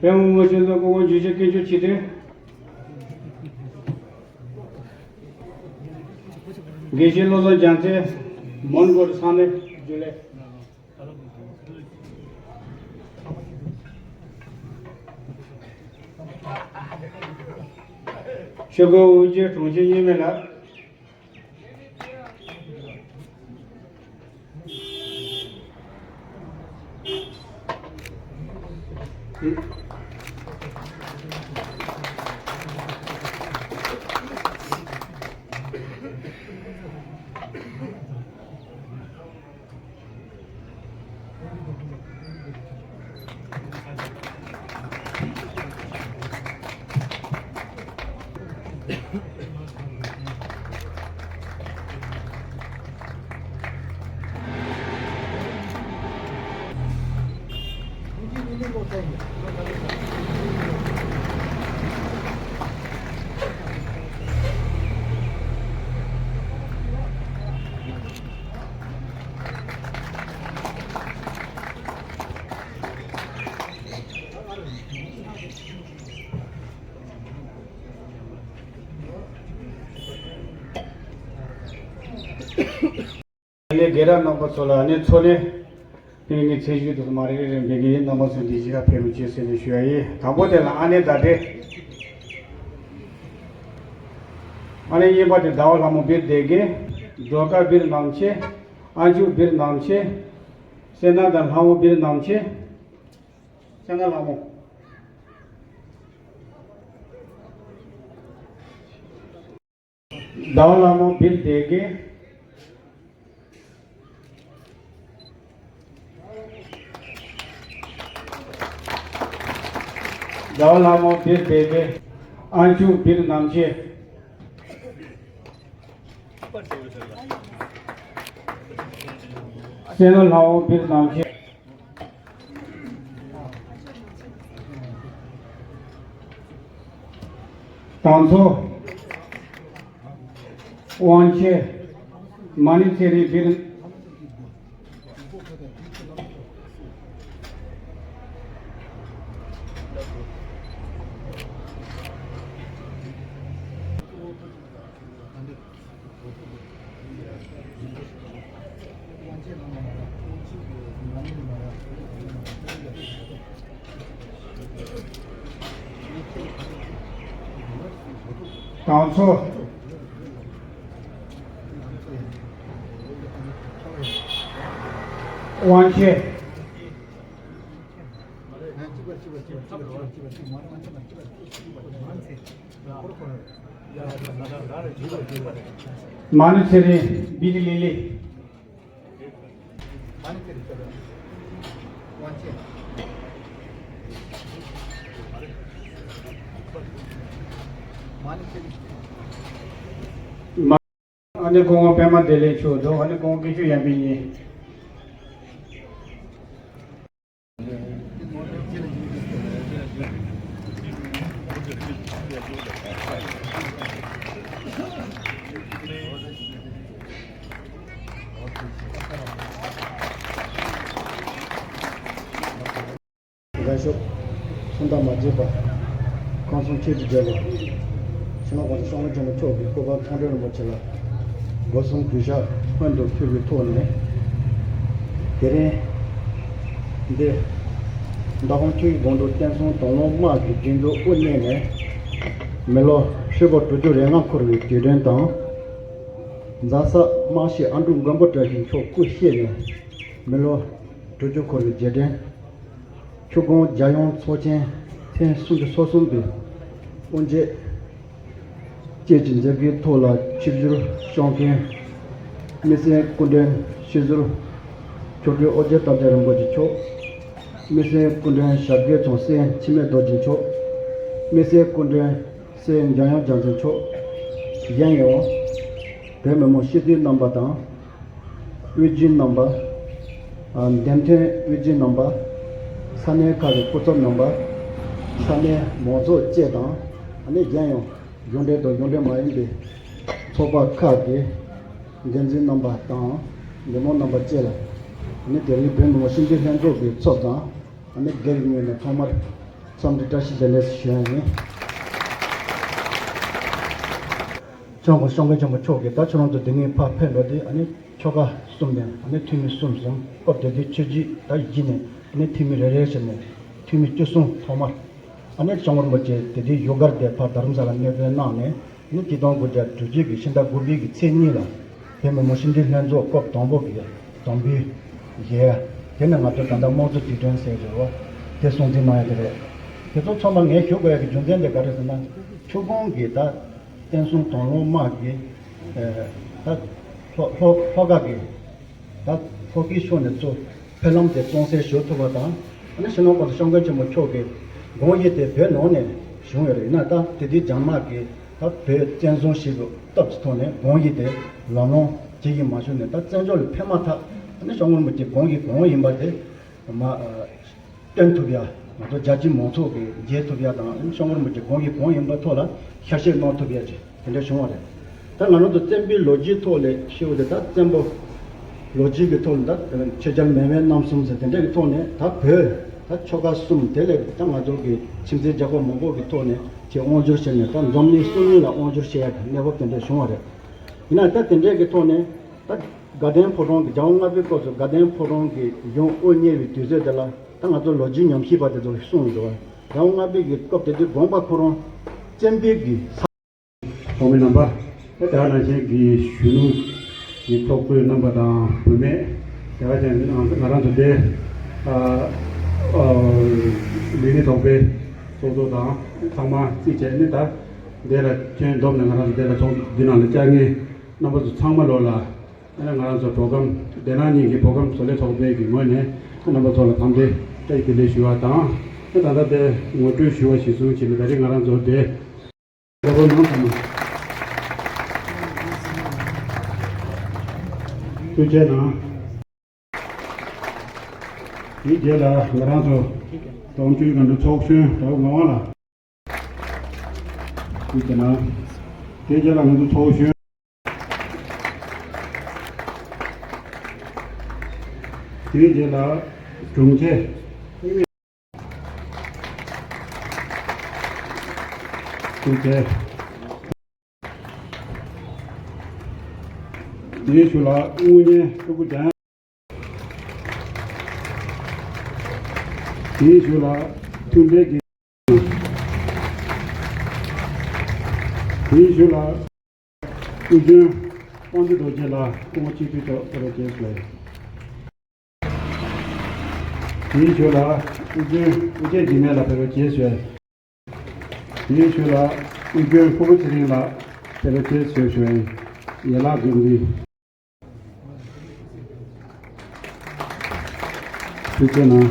བོད་མི་མང་སྤྱི་འཐུས་སྐུ་ངོ་འཇུ་ཆེན་དཀོན་མཆོག་ཆོས་སྒྲོན། དགེ་བཤེས་བློ་བཟང་རྒྱལ་མཚན། མོན་གྷོ་ས་གནས་རྒྱུན་ལས། ཆུ་ཁོལ་དབུས་རྒྱུད་གྲོང་ཁྱེར་རྙིང་མ་ལགས། རྒན་རབས་རྣམ་པ་ཚོ་ལ་ཨ་ནི་འཚོ་གནས་ཕན་ངེས་ཚེ་ཞུས་དུ་མ་རེ་རེ་རེ་འབད་གི་རྣམ་པ་ཚོ་འདི་གཞིས་ཀ་ཕེབས་རོགས་བྱེད་ཟེར་ནས་ཞུ་ཡ་ཡིན། དང་པོ་དེ་ལ་ཨ་ནེ་ཟླ་སྒྲོལ། ཨ་ནེ་གཉིས་པ་དེ་ཟླ་བ་ལྷ་མོ་སྦིར་བདེ་དགེ། སྒྲོལ་དཀར་སྦིར་རྣམ་ཆེ། ཨ་མཆོག་སྦིར་རྣམ་ཆེ། སེ་ན་དང་ལྷ་མོ་སྦིར་རྣམ་ཆེ། སེ་ན་ལྷ་མོ། ཟླ་བ་ལྷ་མོ་སྦིར་བདེ་དགེ། ཟླ་བ་ལྷ་མོ་སྦིར་བདེ་དགེ། ཨ་མཆོག་སྦིར་རྣམ་ཆེ། སེ་ན་ལྷ་མོ་སྦིར་རྣམ་ཆེ། དང་ཚོ། དབང་ཆེ། མ་ཎི་ཚེ་རིང་སྦིར། དང་ཚོ། དབང་ཆེ། མ་ཎི་ཚེ་རིང་སྦིར་ལི་ལི། མ་ཨ་ནེ་སྐུ་ངོ་པད་མ་བདེ་ལེགས་མཆོག་འདུག་ཨ་ནེ་སྐུ་ངོ་དཀོན་མཆོག་གཡང་འཕེལ་གཉིས། འགན་ཤོག་སུམ་རྟགས་མ་བརྗེད་པ། ཁམས་གསུམ་ཆོས་ཀྱི་རྒྱལ་པོ། ཕྱི་ནང་གོང་ས་སྐྱབས་མགོན་ཆེན་པོ་མཆོག་གི་སྐུ་པར་མཐོང་གྲོལ་རིན་པོ་ཆེ་ལ། སྒོ་གསུམ་གུས་ཕྱག་སྔོན་དུ་ཕུལ་བའི་ཐོག་ནས། དེ་རིང་འདི། མདའ་དཔོན་ཆོས་ཀྱི་སྒང་དྲུག་བསྟན་སྲུང་དང་བླངས་དམག་གི་འགྲན་བསྡུར་དབུ་བརྙེས་ནས། མི་ལོ་ཧྲིལ་པོ་དྲུག་ཅུ་རེ་ལྔ་འཁོར་བའི་དུས་དྲན་དང་། རྫ་ས་རྨང་གཞིས་ཨ་འབྲུག་མགོན་པོ་བཀྲ་ཤིས་མཆོག་སྐུ་གཤེགས་ནས་མི་ལོ་དྲུག་ཅུ་འཁོར་བའི་རྗེས་དྲན། ཆུ་ཀོང་རྒྱལ་ཡོངས་ཚོགས་ཆེན་ཐེངས་སུམ་ཅུ་སོ་གསུམ་པའི་དབུ་འབྱེད་བཅས་ཀྱི་མཛད་སྒོའི་ཐོག་ལ་ཆིབས་བསྒྱུར་ཞུ་མཁན། མི་སེར་སྐུ་མགྲོན་སྤྱི་ཟུར་མཆོག་སྤྲུལ་ཨོ་རྒྱན་སྟག་རྒྱ་རིན་པོ་ཆེ་མཆོག་མི་སེར་སྐུ་མགྲོན་ཞབས་དགེ་ཚང་སེང་འཆི་མེད་རྡོ་རྗེ་མཆོག་མི་སེར་སྐུ་མགྲོན་སེང་འཇམ་དབྱངས་རྒྱལ་མཚན་མཆོག་གཞན་ཡང་། བོད་མི་མང་སྤྱི་འཐུས་རྣམ་པ་དང་། དབུས་རྒྱུན་རྣམ་པ། ཨ། འདེམས་ཐོན་དབུས་རྒྱུན་རྣམ་པ། ས་གནས་ཁག་གི་སྐུ་ཚབ་རྣམ་པ། ས་གནས་མང་ཚོགས་བཅས་དང་། ཨ་ནི་གཞན་ཡང་གཞུང་འབྲེལ་དང་གཞུང་འབྲེལ་མ་ཡིན་པའི་ཚོགས་པ་ཁག་གི་འགན་འཛིན་རྣམ་པ་དང་མི་མང་རྣམ་པ་བཅས་ལ། ཨ་ནི་དེ་རིང་བོད་མི་མང་སྤྱི་འཐུས་ལྷན་ཚོགས་ཀྱི་ཚབ་དང་། ཨ་ནི་སྒེར་གྱི་ངོས་ནས་ཐོག་མར་འཚམས་འདྲི་བཀྲ་ཤིས་བདེ་ལེགས་ཞུ་ཡ་ཡིན། ལྕམ་སྐུ་སྐྱབས་མགོན་ཆེན་པོ་མཆོག་གིས་ད་ཁྱོད་རང་ཚོ་འདི་ནས་ཕར་ཕེབས་འགྲོ་དུས། ཨ་ནི་ཆོལ་ཁ་གསུམ་ནས། ཨ་ནི་འཐུས་མི་གསུམ་གསུམ། སྐབས་དེ་དུས་ཆོས་བརྒྱུད་ད་བཞི་ནས། ཨ་ནི་འཐུས་མི་རེ་རེ་བྱས་ནས་འཐུས་མི་བཅུ་གསུམ་ཐོག་མར། ཨ་ནི་སྐྱབས་མགོན་རིན་པོ་ཆེ་དེ་དུས་བཞུགས་སྒར་དེ་ཕར་རྡ་རམ་ས་ལར་གནས་སྤོས་གནང་ནས། ཨ་ནི་ཆིག་སྟོང་དགུ་བརྒྱ་དྲུག་ཅུ་གི་ཕྱི་ཟླ་དགུ་པའི་གི་ཚེས་གཉིས་ལ་བོད་མི་མང་སྤྱི་འཐུས་ལྷན་ཚོགས་སྐབས་དང་པོ་གི་དམ་འབུལ་བཞེས་ཡ། དེ་ནས་ང་ཚོ་ད་ལྟ་དམངས་གཙོ་དུས་དྲན་ཟེར་གྱི་རེད་བ། དེ་སྲུང་བརྩི་གནང་ཡ་དེ་རེད། དེ་ཚོ་ཚང་མ་ངས་ཞུ་དགོས་ཡ་གི་རྒྱུ་མཚན་དེ་ག་རེ་ཟེར་ན། ཆུ་ཀོང་གི་ད་བསྟན་སྲུང་དང་བླངས་དམག་གི། ཨ། ད་ལྷོ་ལྷོ་ལྷོ་ཁ་གི་ད་ལྷོ་ཁའི་ཕྱོགས་ནས་ཚུར་ཕེབས་ལམ་དེ་སྲུང་བརྩི་ཞུ་ཐུབ་པ་དང་། ཨ་ནི་སྤྱི་ནོར་གོང་ས་སྐྱབས་མགོན་ཆེན་པོ་མཆོག་གི་དགོངས་ཡིག་དེ་བོད་ནང་ནས་བྱུང་ཡོད་རེད། ཡིན་ན་ད་དེ་དུས་རྒྱ་དམར་གྱིས་ད་བོད་བཙན་བཟུང་བྱེད་དགོས་སྟབས་ཀྱི་ཐོག་ནས་དགོངས་ཡིག་དེ་ལམ་ལྷོང་བྱེད་ཀྱི་མ་བྱུང་ནས། ད་བཙན་བྱོལ་ལ་ཕེབས་མ་ཐག། ཨ་ནི་སྐྱབས་མགོན་རིན་པོ་ཆེ་དགོངས་ཡིག་གང་ཡིན་པ་དེ་མ། ཨ། སྟོན་ཐུབ་ཡ། ང་ཚོ་རྒྱལ་སྤྱིའི་མང་ཚོགས་ཀྱིས་མཇལ་ཐུབ་ཡ་དང་། སྐྱབས་མགོན་རིན་པོ་ཆེ་དགོངས་ཡིག་གང་ཡིན་པ་ཐོག་ལ་ཤར་བཤད་གནང་ཐུབ་ཡ་ཅིག་དེ་འདྲ་བྱུང་བ་རེད། ད་ང་རང་ཚོ་བཙན་པོའི་ལོ་རྒྱུས་ཐོག་ལ་ཞུ་བ་དེ། ད་བཙན་པོ་ལོ་རྒྱུས་ཀྱི་ཐོག་ལ་ད་ཆོས་རྒྱལ་མེས་དབོན་རྣམ་གསུམ་ཟེར་དེ་འདྲ་གི་ཐོག་ནས། ད་བོད་ད་ཆོལ་ཁ་གསུམ་དེ་ལས་ད་ང་ཚོ་གི་ཁྱིམ་མཚེས་རྒྱལ་ཁབ་མང་པོ་གི་ཐོག་ནས་ཅིག་དབང་བསྒྱུར་བྱས་ནས། ད་འཛམ་གླིང་སོ་གཉིས་ལ་དབང་བསྒྱུར་བྱེད་ཡ་གི་གནས་བབ་དེ་འདྲ་བྱུང་བ་རེད། ཡིན་ན་ད་དེ་འདྲ་གི་ཐོག་ནས་ད། དགའ་ལྡན་ཕོ་བྲང་གི་རྒྱལ་དབང་ལྔ་པའི་སྐབས་སུ་དགའ་ལྡན་ཕོ་བྲང་གི་གཞུང་དབུ་བརྙེས་པའི་དུས་ཚོད་དེ་ལ་ད་ང་ཚོ་ལོ་རྒྱུས་ཉམས་ཞིབ་པ་དེ་ཚོ་གིས་གསུངས་འདུག་རྒྱལ་དབང་ལྔ་པའི་གི་སྐབས་དེ་དུས་དགོངས་པ་ཁོ་རང་བཙན་པོའི་གི་ས། ཚོགས་མི་རྣམ་པ། དེ་དེ་ག་ནང་བཞིན་གྱི་གཞོན་ནུ་གི་ཚོགས་གཙོའི་རྣམ་པ་དང་བུད་མེད། དེ་ག་ཅན་ང་རང་ཚོ་དེ་ཨ་ཨ་ལས་རིགས་ཚོགས་པའི་ཚོགས་གཙོ་དང་ཚང་མ་རྩིས་བྱས་ནས་ད་དེ་ལ་ཁྱོན་བསྡོམས་ནས་ང་རང་ཚོ་དེ་ལ་ཚོགས་འདུ་ནང་ལ་བཅར་མཁན་རྣམ་པ་ཚོ་ཚང་མ་ལོ་ལ། ང་རང་ཚོ་བོད་ཁམས་སྡེ་ནང་གཉིས་ཀྱི་བོད་ཁམས་བཟོ་ལས་ཚོགས་པའི་གི་ངོས་ནས་རྣམ་པ་ཚོ་ལ་དམ་འདྲེ་བཀྲ་ཤིས་བདེ་ལེགས་ཞུ་བ་དང་། ད་ལྟ་དེ་ངོ་སྤྲོད་ཞུ་བ་གཞིར་བཟུང་བྱས་ནས་ད་རེས་ང་རང་ཚོ་དེ་རྒྱལ་པོ་ནང་ཚང་མ་ཐུགས་རྗེ་གནང་། དེའི་རྗེས་ལ་ང་རང་ཚོ་དོམ་ཆུའི་སྒང་དྲུག་ཚོགས་གཞོན་དྲ་བོ་ངག་དབང་ལགས། ཐུགས་རྗེ་གནང་། དེའི་རྗེས་ལ་ང་ཚོ་ཚོགས་གཞོན། དེའི་རྗེས་ལ་དྲུང་ཆེ། ཐུགས་རྗེ། དེའི་ཤུལ་ལ་དངུལ་གཉེར་ཕྲུ་གུ་ལྡན། དེའི་ཤུལ་ལ་མཐུན་འབྲེལ་གྱི། དེའི་ཤུལ་ལ་དབུས་རྒྱུན་དབང་འདུས་རྡོ་རྗེ་ལ་སྐུ་ངོ་སྤྱི་འཐུས་མཆོག་ཕེབས་རོགས་ཞེས་ཞུ། དེའི་ཤུལ་ལ་དབུས་རྒྱུན་དབུ་ཆེ་འཇིགས་མེད་ལགས་ཕེབས་རོགས་ཞེས་ཞུ། དེའི་ཤུལ་ལ་དབུས་རྒྱུན་ཕུར་བུ་ཚེ་རིང་ལགས་ཕེབས་རོགས་ཞེས་ཞུ་ཞུ། ཡན་ལག་འཛིན་འཛིན། ཐུགས་རྗེ་གནང་།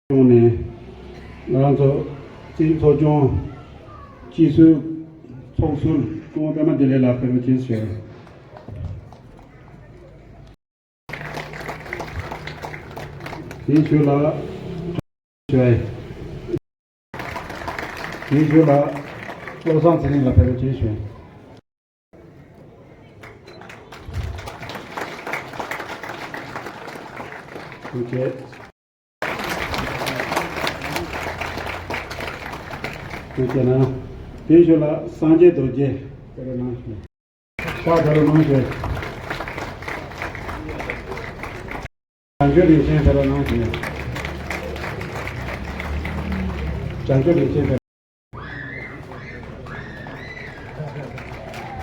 སྐྱོང་ནས་ང་རང་ཚོ་སྤྱི་ཚོགས་སྐྱོང་སྤྱི་ཟུར་ཚོགས་ཟུར་སྐུ་ངོ་པད་མ་བདེ་ལེགས་ལགས་ཕེབས་རོགས་ཞེས་ཞུ། དེའི་ཤུལ་ལ་ཞུ། དེའི་ཤུལ་ལ་བློ་བཟང་ཚེ་རིང་ལགས་ཕེབས་རོགས་ཞེས་ཞུ། ཐུགས་རྗེ། ཐུགས་རྗེ་གནང་། དེའི་ཤུལ་ལ་སངས་རྒྱས་རྡོ་རྗེ་ཕེབས་རོགས་གནང་ཞུ། ཕྱག་འཚལ་ལོ་གནང་ཞུ། བྱང་ཆུབ་རིན་ཆེན་ཕེབས་རོགས་གནང་ཞུ། བྱང་ཆུབ་རིན་ཆེན་ཕེབས།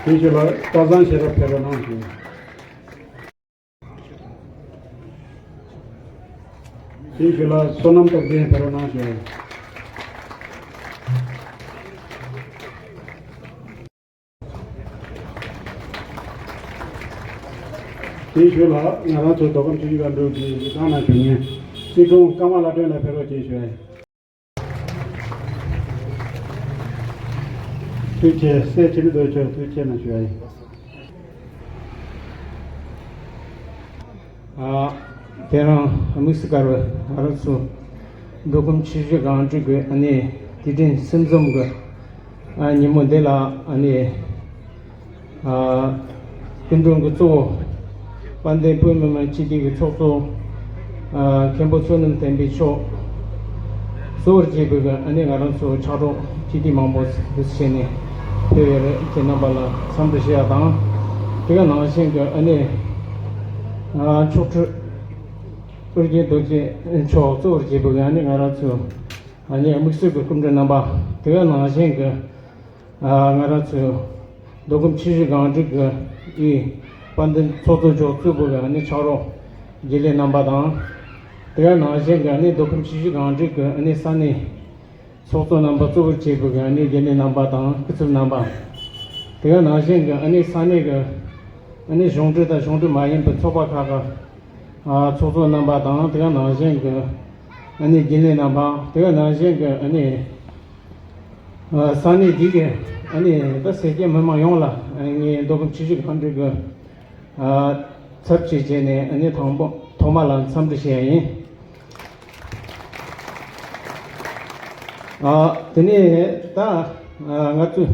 དེའི་ཤུལ་ལ་སྐལ་བཟང་ཤེས་རབ་ཕེབས་རོགས་གནང་ཞུ། དེའི་ཤུལ་ལ་བསོད་ནམས་སྟོབས་ལྡན་ཕེབས་རོགས་གནང་ཞུ། དེའི་ཤུལ་ལ་ང་རང་ཚོའི་མདོ་ཁམས་ཆུ་བཞི་སྒང་དྲུག་གི་ཡིག་ཚང་ནང་བཞུགས་མཁན་སྲིད་སྐྱོང་ཀརྨ་ལྷ་སྒྲོན་ལགས་ཕེབས་རོགས་ཞེས་ཞུ། ཐུགས་རྗེ་ཆེ། སྲས་འཆི་མེད་རྡོ་རྗེ་མཆོག་ཐུགས་རྗེ་ཆེ་གནང་ཞུ་ཡ་ཡིན། ཨ། དེ་རིང་དམིགས་སུ་བཀར་བའི་ང་རང་ཚོ་མདོ་ཁམས་ཆུ་བཞི་སྒང་དྲུག་གི་ཨ་ནི་དུས་དྲན་སེམས་འཛོམས་ཀྱི་ཨ་ཉིན་མོ་འདི་ལ་ཨ་ནི་ཨ་སྐུ་མགྲོན་གྱི་གཙོ་བོ་དཔལ་ལྡན་བོད་མི་མང་སྤྱི་འཐུས་ཀྱི་ཚོགས་གཙོ་ཨ་མཁན་པོ་བསོད་ནམས་བསྟན་འཕེལ་མཆོག་གཙོ་བོར་བྱས་པའི་ཨ་ནི་ང་རང་ཚོ་ཕྱག་རོགས་སྤྱི་འཐུས་མང་པོ་འདུ་བྱས་ནས་ཕེབས་ཡོད་རེད། ཁྱེད་རྣམ་པ་ལ་འཚམས་འདྲི་ཞུ་ཡ་དང་། དེ་ག་ནང་བཞིན་གྱི་ཨ་ནི་ཨ་མཆོག་སྤྲུལ་ཨོ་རྒྱན་རྡོ་རྗེ་མཆོག་གཙོ་བོར་བྱས་པའི་ཨ་ནི་ང་རང་ཚོ་ཨ་ནི་དམིགས་བསལ་གྱི་སྐུ་མགྲོན་རྣམ་པ། དེ་ག་ནང་བཞིན་གྱི་ཨ་ང་རང་ཚོའི་མདོ་ཁམས་ཆུ་བཞི་སྒང་དྲུག་གི་ཨི་དཔལ་ལྡན་ཚོགས་གཙོ་མཆོག་གཙོས་པའི་ཨ་ནི་ཕྱག་རོགས་རྒྱུན་ལས་རྣམ་པ་དང་། དེ་ག་ནང་བཞིན་གྱི་ཨ་ནི་མདོ་ཁམས་ཆུ་བཞི་སྒང་དྲུག་གི་ཨ་ནི་ས་གནས་ཚོགས་གཙོ་རྣམ་པ་གཙོ་བོར་བྱས་པའི་ཨ་ནི་རྒྱུན་ལས་རྣམ་པ་དང་སྐུ་ཚབ་རྣམ་པ། དེ་ག་ནང་བཞིན་གྱི་ཨ་ནི་ས་གནས་ཀྱི་ཨ་ནི་གཞུང་འབྲེལ་དང་གཞུང་འབྲེལ་མ་ཡིན་པའི་ཚོགས་པ་ཁག་གི་ཨ་ཚོགས་གཙོ་རྣམ་པ་དང་། དེ་ག་ནང་བཞིན་གྱི་ཨ་ནི་རྒྱུན་ལས་རྣམ་པ། དེ་ག་ནང་བཞིན་གྱི་ཨ་ནི་ཨ་ས་གནས་འདི་གི་ཨ་ནི་ད་སེར་སྐྱ་མི་མང་ཡོངས་ལ་ཨ་ངས་མདོ་ཁམས་ཆུ་བཞི་སྒང་དྲུག་གི་ཨ་ཚབ་བྱས་བྱས་ནས་ཨ་ནི་དང་པོ་ཐོག་མ་ལ་འཚམས་འདྲི་ཞུ་ཡ་ཡིན། ཨ་དེ་ནས་ད་ཨ་ང་ཚོས་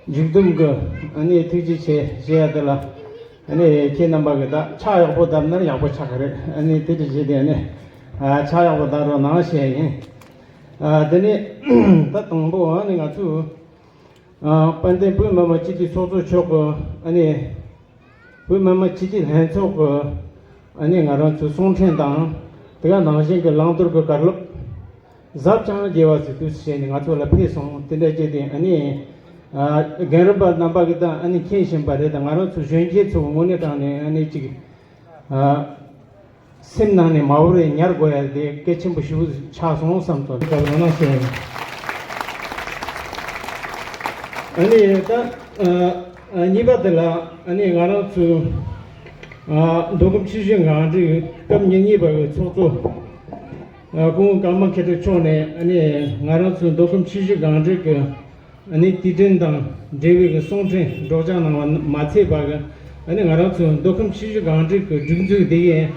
མཇུག་བསྡོམས་ཀྱི་ཨ་ནི་ཐུགས་རྗེ་ཆེ་ཞུ་ཡ་དེ་ལ་ཨ་ནི་ཁྱེད་རྣམ་པ་གི་ད་ཕྱག་ཡག་པོ་བརྡབས་ན་ཡག་པོ་ཆགས་ཀྱི་རེད། ཨ་ནི་དེ་འདྲ་བྱས་ཏེ་ཨ་ནི་ཨ་ཕྱག་ཡག་པོ་བརྡབ་རོགས་གནང་ཞུ་ཡ་ཡིན། ཨ་དེ་ནས་ད་དང་པོ་ཨ་ནི་ང་ཚོས་ཨ་དཔལ་ལྡན་བོད་མི་མང་སྤྱི་འཐུས་ཚོགས་གཙོ་མཆོག་གི་ཨ་ནི་ བོད་མི་མང་སྤྱི་འཐུས་ལྷན་ཚོགས་ཀྱི་ཨ་ནི་ང་རང་ཚོའི་གསུང་འཕྲིན་དང་། དེ་ག་ནང་བཞིན་གྱི་བླང་དོར་གྱི་བཀའ་སློབ་གཟབ་རྒྱས་པ་ཞིག་འདུག་ཟེར་ནས་ང་ཚོ་ལ་ཕེབས་སོང་། དེ་འདྲ་བྱས་ཏེ་ཨ་ནི་ཨ་རྒན་རབས་པ་རྣམ་པ་གིས་ད་ཨ་ནི་མཁྱེན་བཞིན་པ་རེད། ད་ང་རང་ཚོ་གཞོན་སྐྱེས་ཚོ་དངོས་གནས་དྲང་ནས་ཨ་ནི་ཅིག་ཨ་སེམས་ནང་ནས་མ་འོངས་པར་ཉར་དགོས་ཡ་དེ་གལ་ཆེན་པོ་ཞེ་པོ་ཆགས་སོང་བསམ་སོང་། ད་རང་རང་བཤད། ཨ་ནི་ད་ཨ་གཉིས་པ་དེ་ལ་ཨ་ནི་ང་རང་ཚོའི་ཨ་མདོ་ཁམས་ཆུ་བཞི་སྒང་དྲུག་སྐབས་ཉེར་གཉིས་པ་གི་ཚོགས་གཙོ་ཨ་སྐུ་ངོ་ཀརྨ་མཁས་གྲུབ་མཆོག་ནས་ཨ་ནི་ང་རང་ཚོའི་མདོ་ཁམས་ཆུ་བཞི་སྒང་དྲུག་གི་ཨ་ནི་དུས་དྲན་དང་འབྲེལ་བའི་གི་གསུང་འཕྲིན་སྒྲོག་སྦྱང་གནང་བ་མ་ཚད་པ་གི་ཨ་ནི་ང་རང་ཚོའི་མདོ་ཁམས་ཆུ་བཞི་སྒང་དྲུག་གི་སྒྲིག་འཛུགས་དེ་གི་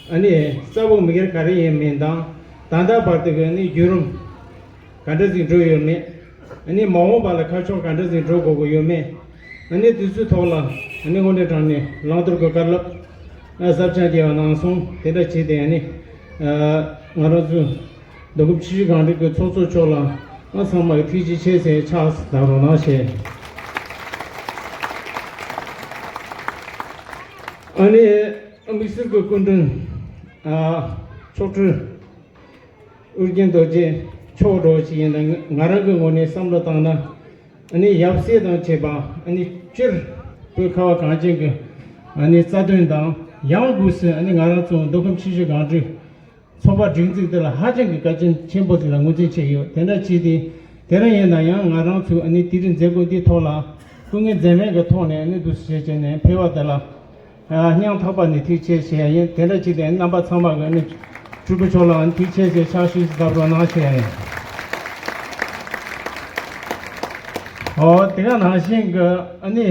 ཨ་ནི་རྩ་བོ་མི་སྒེར་ག་རེ་ཡིན་མིན་དང་། ད་ལྟ་བར་དུ་གི་ཨ་ནི་བརྒྱུད་རིམ་ག་འདྲ་ཞིག་འགྲོ་ཡོད་མེད། ཨ་ནི་མ་འོངས་པ་ལ་ཁ་ཕྱོགས་ག་འདྲ་ཞིག་འགྲོ་དགོས་ཀྱི་ཡོད་མེད། ཨ་ནི་དུས་ཚོད་ཐོག་ལ་ཨ་ནི་དངོས་གནས་དྲང་ནས་བླང་དོར་གྱི་བཀའ་སློབ་ཨ་ཟབ་ཅིང་རྒྱས་པ་གནང་སོང་། དེ་འདྲ་བྱས་ཏེ་ཨ་ནི་ཨ་ང་རང་ཚོའི་མདོ་ཁམས་ཆུ་བཞི་སྒང་དྲུག་གི་ཚོགས་གཙོ་མཆོག་ལ་ཨ་ཚང་མ་གི་ཐུགས་རྗེ་ཆེ་ཟེར་ཕྱག་འཚལ་རོགས་གནང་ཞེས། ཨ་ནི་དམིགས་བསལ་གྱི་སྐུ་མགྲོན་ཨ་མཆོག་སྤྲུལ་ཨོ་རྒྱན་རྡོ་རྗེ་མཆོག་འདྲ་བོ་ཞིག་ཡིན་ན། ང་རང་གི་ངོས་ནས་བསམ་བློ་བཏང་ན། ཨ་ནི་ཡབ་སྲས་དང་བཅས་པ་ཨ་ནི་སྤྱིར་བོད་ཁ་བ་གངས་ཅན་གྱི་ཨ་ནི་རྩ་དོན་དང་། ཡང་སྒོས་སུ་ཨ་ནི་ང་རང་ཚོ་མདོ་ཁམས་ཆུ་བཞི་སྒང་དྲུག་ཚོགས་པ་སྒྲིག་འཛུགས་དེ་ལ་ཧ་ཅང་གི་དཀའ་སྤྱད་ཆེན་པོ་ཞིག་ལ་ངོས་འཛིན་བྱས་ཡོད། དེ་འདྲ་བྱས་ཏེ་དེ་རིང་ཡིན་ན་ཡང་ང་རང་ཚོའི་ཨ་ནི་དེ་རིང་མཛད་སྒོ་འདིའི་ཐོག་ལ་སྐུ་ངལ་འཛེམས་མེད་ཀྱི་ཐོག་ནས་ཨ་ནི་འདུག་སེ་བྱས་ནས་ཕེབས་པ་དེ་ལ་ཨ་སྙིང་ཐག་པ་ནས་ཐུགས་རྗེ་ཆེ་ཞུ་ཡ་ཡིན། དེ་འདྲ་བྱས་ཏེ་རྣམ་པ་ཚང་མ་གི་ཨ་ནི་སྤྲུལ་སྐུ་མཆོག་ལ་ཨ་ནི་ཐུགས་རྗེ་ཆེ་ཞེས་ཕྱག་ཞུས་སུ་བདག་རོགས་གནང་ཞུ་ཡ་ཡིན། ཨོ་དེ་ག་ནང་བཞིན་གི་ཨ་ནི་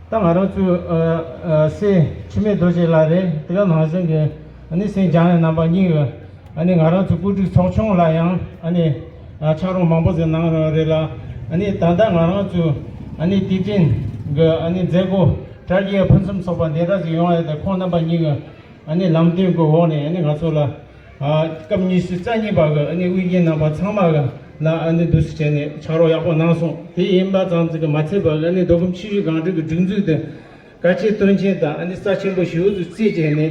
ད་ང་རང་ཚོའི་ཨ་ཨ་སྲས་འཆི་མེད་རྡོ་རྗེ་ལགས་རེད། དེ་ག་ནང་བཞིན་གི་ཨ་ནི་སྲས་འཇམ་དབྱངས་རྣམ་པ་གཉིས་གི་ཨ་ནི་ང་རང་ཚོའི་བཀོད་སྒྲིག་ཚོགས་ཆུང་ལ་ཡང་ཨ་ནི་ཨ་ཕྱག་རོགས་མང་པོ་ཞིག་གནང་རོགས་རེད་ལ། ཨ་ནི་ད་ལྟ་ང་རང་ཚོའི་ཨ་ནི་དུས་དྲན་གི་ཨ་ནི་མཛད་སྒོ་དྲ་རྒྱའི་ཕུན་སུམ་ཚོགས་པ་འདི་འདྲ་ཞིག་ཡོང་ཡ་དེ་ཁོང་རྣམ་པ་གཉིས་ཀྱི་ཨ་ནི་ལམ་སྟོན་གྱི་འོག་ནས་ཨ་ནི་ང་ཚོ་ལ་ཨ་སྐབས་ཉི་ཤུ་རྩ་གཉིས་པ་གི་ཨ་ནི་དབུས་རྒྱན་རྣམ་པ་ཚང་མ་གི་ལ་ཨ་ནི་འདུག་སེ་བྱས་ནས་ཕྱག་རོགས་ཡག་པོ་གནང་སོང་། དེ་ཡིན་པ་ཙམ་ཞིག་གི་མ་ཚད་པ་གི་ཨ་ནི་མདོ་ཁམས་ཆུ་བཞི་སྒང་དྲུག་གི་སྒྲིག་འཛུགས་དེ་གལ་ཆེ་དོན་ཆེན་དང་ཨ་ནི་རྩ་ཆེན་པོ་ཞེ་པོ་ཞིག་བརྩིས་བྱས་ནས།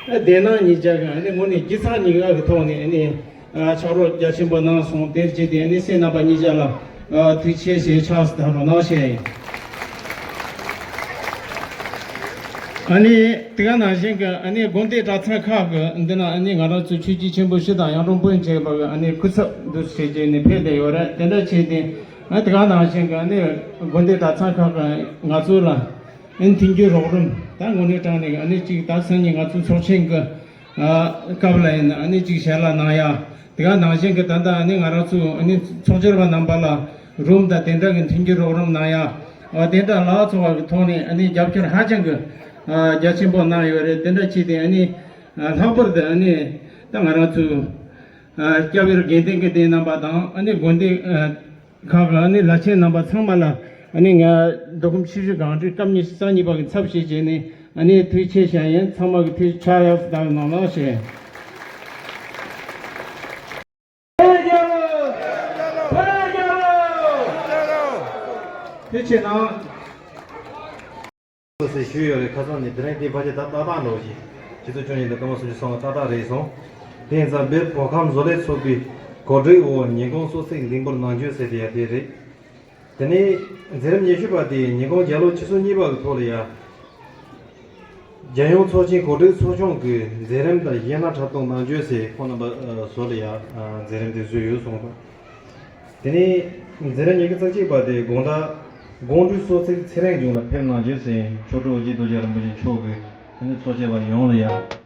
ཨ་བདེ་སྣང་གཉིས་ཆ་གི་ཨ་ནི་དངོས་གནས་སྒྱུ་རྩལ་གཉིས་ཀ་གི་ཐོག་ནས་ཨ་ནི་ཨ་ཕྱག་རོགས་རྒྱ་ཆེན་པོ་གནང་སོང་། དེར་བྱས་ཏེ་ཨ་ནི་སྲས་རྣམ་པ་གཉིས་ཆ་ལ་ཨ་ཐུགས་རྗེ་ཆེ་ཞེས་ཕྱག་འཚལ་རོགས་གནང་ཞུ་ཡ་ཡིན། ཨ་ནི་དེ་ག་ནང་བཞིན་གི་ཨ་ནི་དགོན་སྡེ་གྲྭ་ཚང་ཁག་གི་འདི་ན་ཨ་ནི་ང་རང་ཚོའི་ཆོས་བརྒྱུད་ཆེན་པོ་བཞི་དང་གཡུང་དྲུང་བོན་བཅས་པ་གི་ཨ་ནི་སྐུ་ཚབ་འདུག་སེ་བྱས་ནས་ཕེབས་བསྡད་ཡོད་རེད། དེ་འདྲ་བྱས་ཏེ་ཨ་དེ་ག་ནང་བཞིན་གི་ཨ་ནི་དགོན་སྡེ་གྲྭ་ཚང་ཁག་གི་ང་ཚོ་ལ་ཨ་ནི་མཐུན་འགྱུར་རོགས་རམ་ད་དངོས་གནས་དྲང་གནས་ཨ་ནི་གཅིག་ད་སང་ཉིན་ང་ཚོ་ཚོགས་ཆེན་གི་ཨ་སྐབས་ལ་ཡིན་ན་ཨ་ནི་གཅིག་ཞལ་ལག་གནང་ཡ། དེ་ག་ནང་བཞིན་གྱི་ད་ལྟ་ཨ་ནི་ང་རང་ཚོ་ཨ་ནི་ཚོགས་བཅར་བ་རྣམ་པ་ལ་རུམ་དང་དེ་འདྲ་གི་མཐུན་འགྱུར་རོགས་རམ་གནང་ཡ། ཨ་དེ་འདྲ་ལ་སོགས་པ་གི་ཐོག་ནས་ཨ་ནི་རྒྱབ་སྐྱོར་ཧ་ཅང་གི་ཨ་རྒྱ་ཆེན་པོ་གནང་ཡོད་རེད། དེ་འདྲ་བྱས་ཏེ་ཨ་ནི་ཨ་ལྷག་པར་དུ་ཨ་ནི་ད་ང་རང་ཚོ་ཨ་སྐྱབས་ཡུལ་དགེ་ལྡན་དགེ་ལྡན་རྣམ་པ་དང་ཨ་ནི་དགོན་སྡེ་ཨ་ཁག་གི་ཨ་ནི་བླ་ཆེན་རྣམ་པ་ཚང་མ་ལ་ཨ་ནི་ང་མདོ་ཁམས་ཆུ་བཞི་སྒང་དྲུག་སྐབས་ཉི་ཤུ་རྩ་གཉིས་པ་གི་ཚབ་ཞུས་བྱས་ནས་ཨ་ནི་ཐུགས་རྗེ་ཆེ་ཞུ་ཡ་ཡིན། ཚང་མ་གི་ཐུགས་ཕྱག་ཡག་ཙམ་གནང་རོགས་ཞུ། ཐུགས་རྗེ་ཆེ་གནང་། ཟེར་ཞུས་ཡོད་རེད། ཁ་སང་ནས་དེ་རིང་དེ་ཕལ་ཆེར་ད་ཏག་ཏག་འགྲོ་བཞིན། ཕྱི་ཚེས་བཅུ་གཉིས་དང་སྐར་མ་སུམ་ཅུ་སོ་ལྔ་ཏག་ཏག་རེད་སོང་། དེ་ཡིན་ཙང་བོད་བོད་ཁམས་བཟོ་ལས་ཚོགས་པའི་གོ་སྒྲིག་འོག་ཉིན་གུང་གསོལ་ཚིགས་འདེགས་འབུལ་གནང་རྒྱུ་ཟེར་དེ་ཡ་དེ་རེད། དེ་ནས་མཛད་རིམ་ཉི་ཤུ་པ་དེ་ཉིན་གུང་རྒྱ་ལོ་ཆིག་སྟོང་གཉིས་པ་གི་ཐོག་ལ་ཡ། རྒྱལ་ཡོངས་ཚོགས་ཆེན་གོ་སྒྲིག་ཚོགས་ཆུང་གི་མཛད་རིམ་དང་གཞས་སྣ་འཁྲབ་སྟོན་གནང་རྒྱུ་ཟེར་ཁོང་རྣམ་པ་ཚོ་ལ་ཡ་མཛད་རིམ་དེ་བཟོས་ཡོད་གསུངས་པ། དེ་ནས་མཛད་རིམ་ཉི་ཤུ་རྩ་གཅིག་པ་དེ་དགོང་དག་དགོང་དྲོའི་གསོལ་ཚིགས་ཚེ་རིང་ལྗོངས་ལ་ཕེབས་གནང་རྒྱུ་ཟེར་མཆོག་སྤྲུལ་ཨོ་རྒྱན་རྡོ་རྗེ་རིན་པོ་ཆེ་མཆོག་གིས་ཚོགས་བཅར་བ་ཡོངས་ལ་ཡ།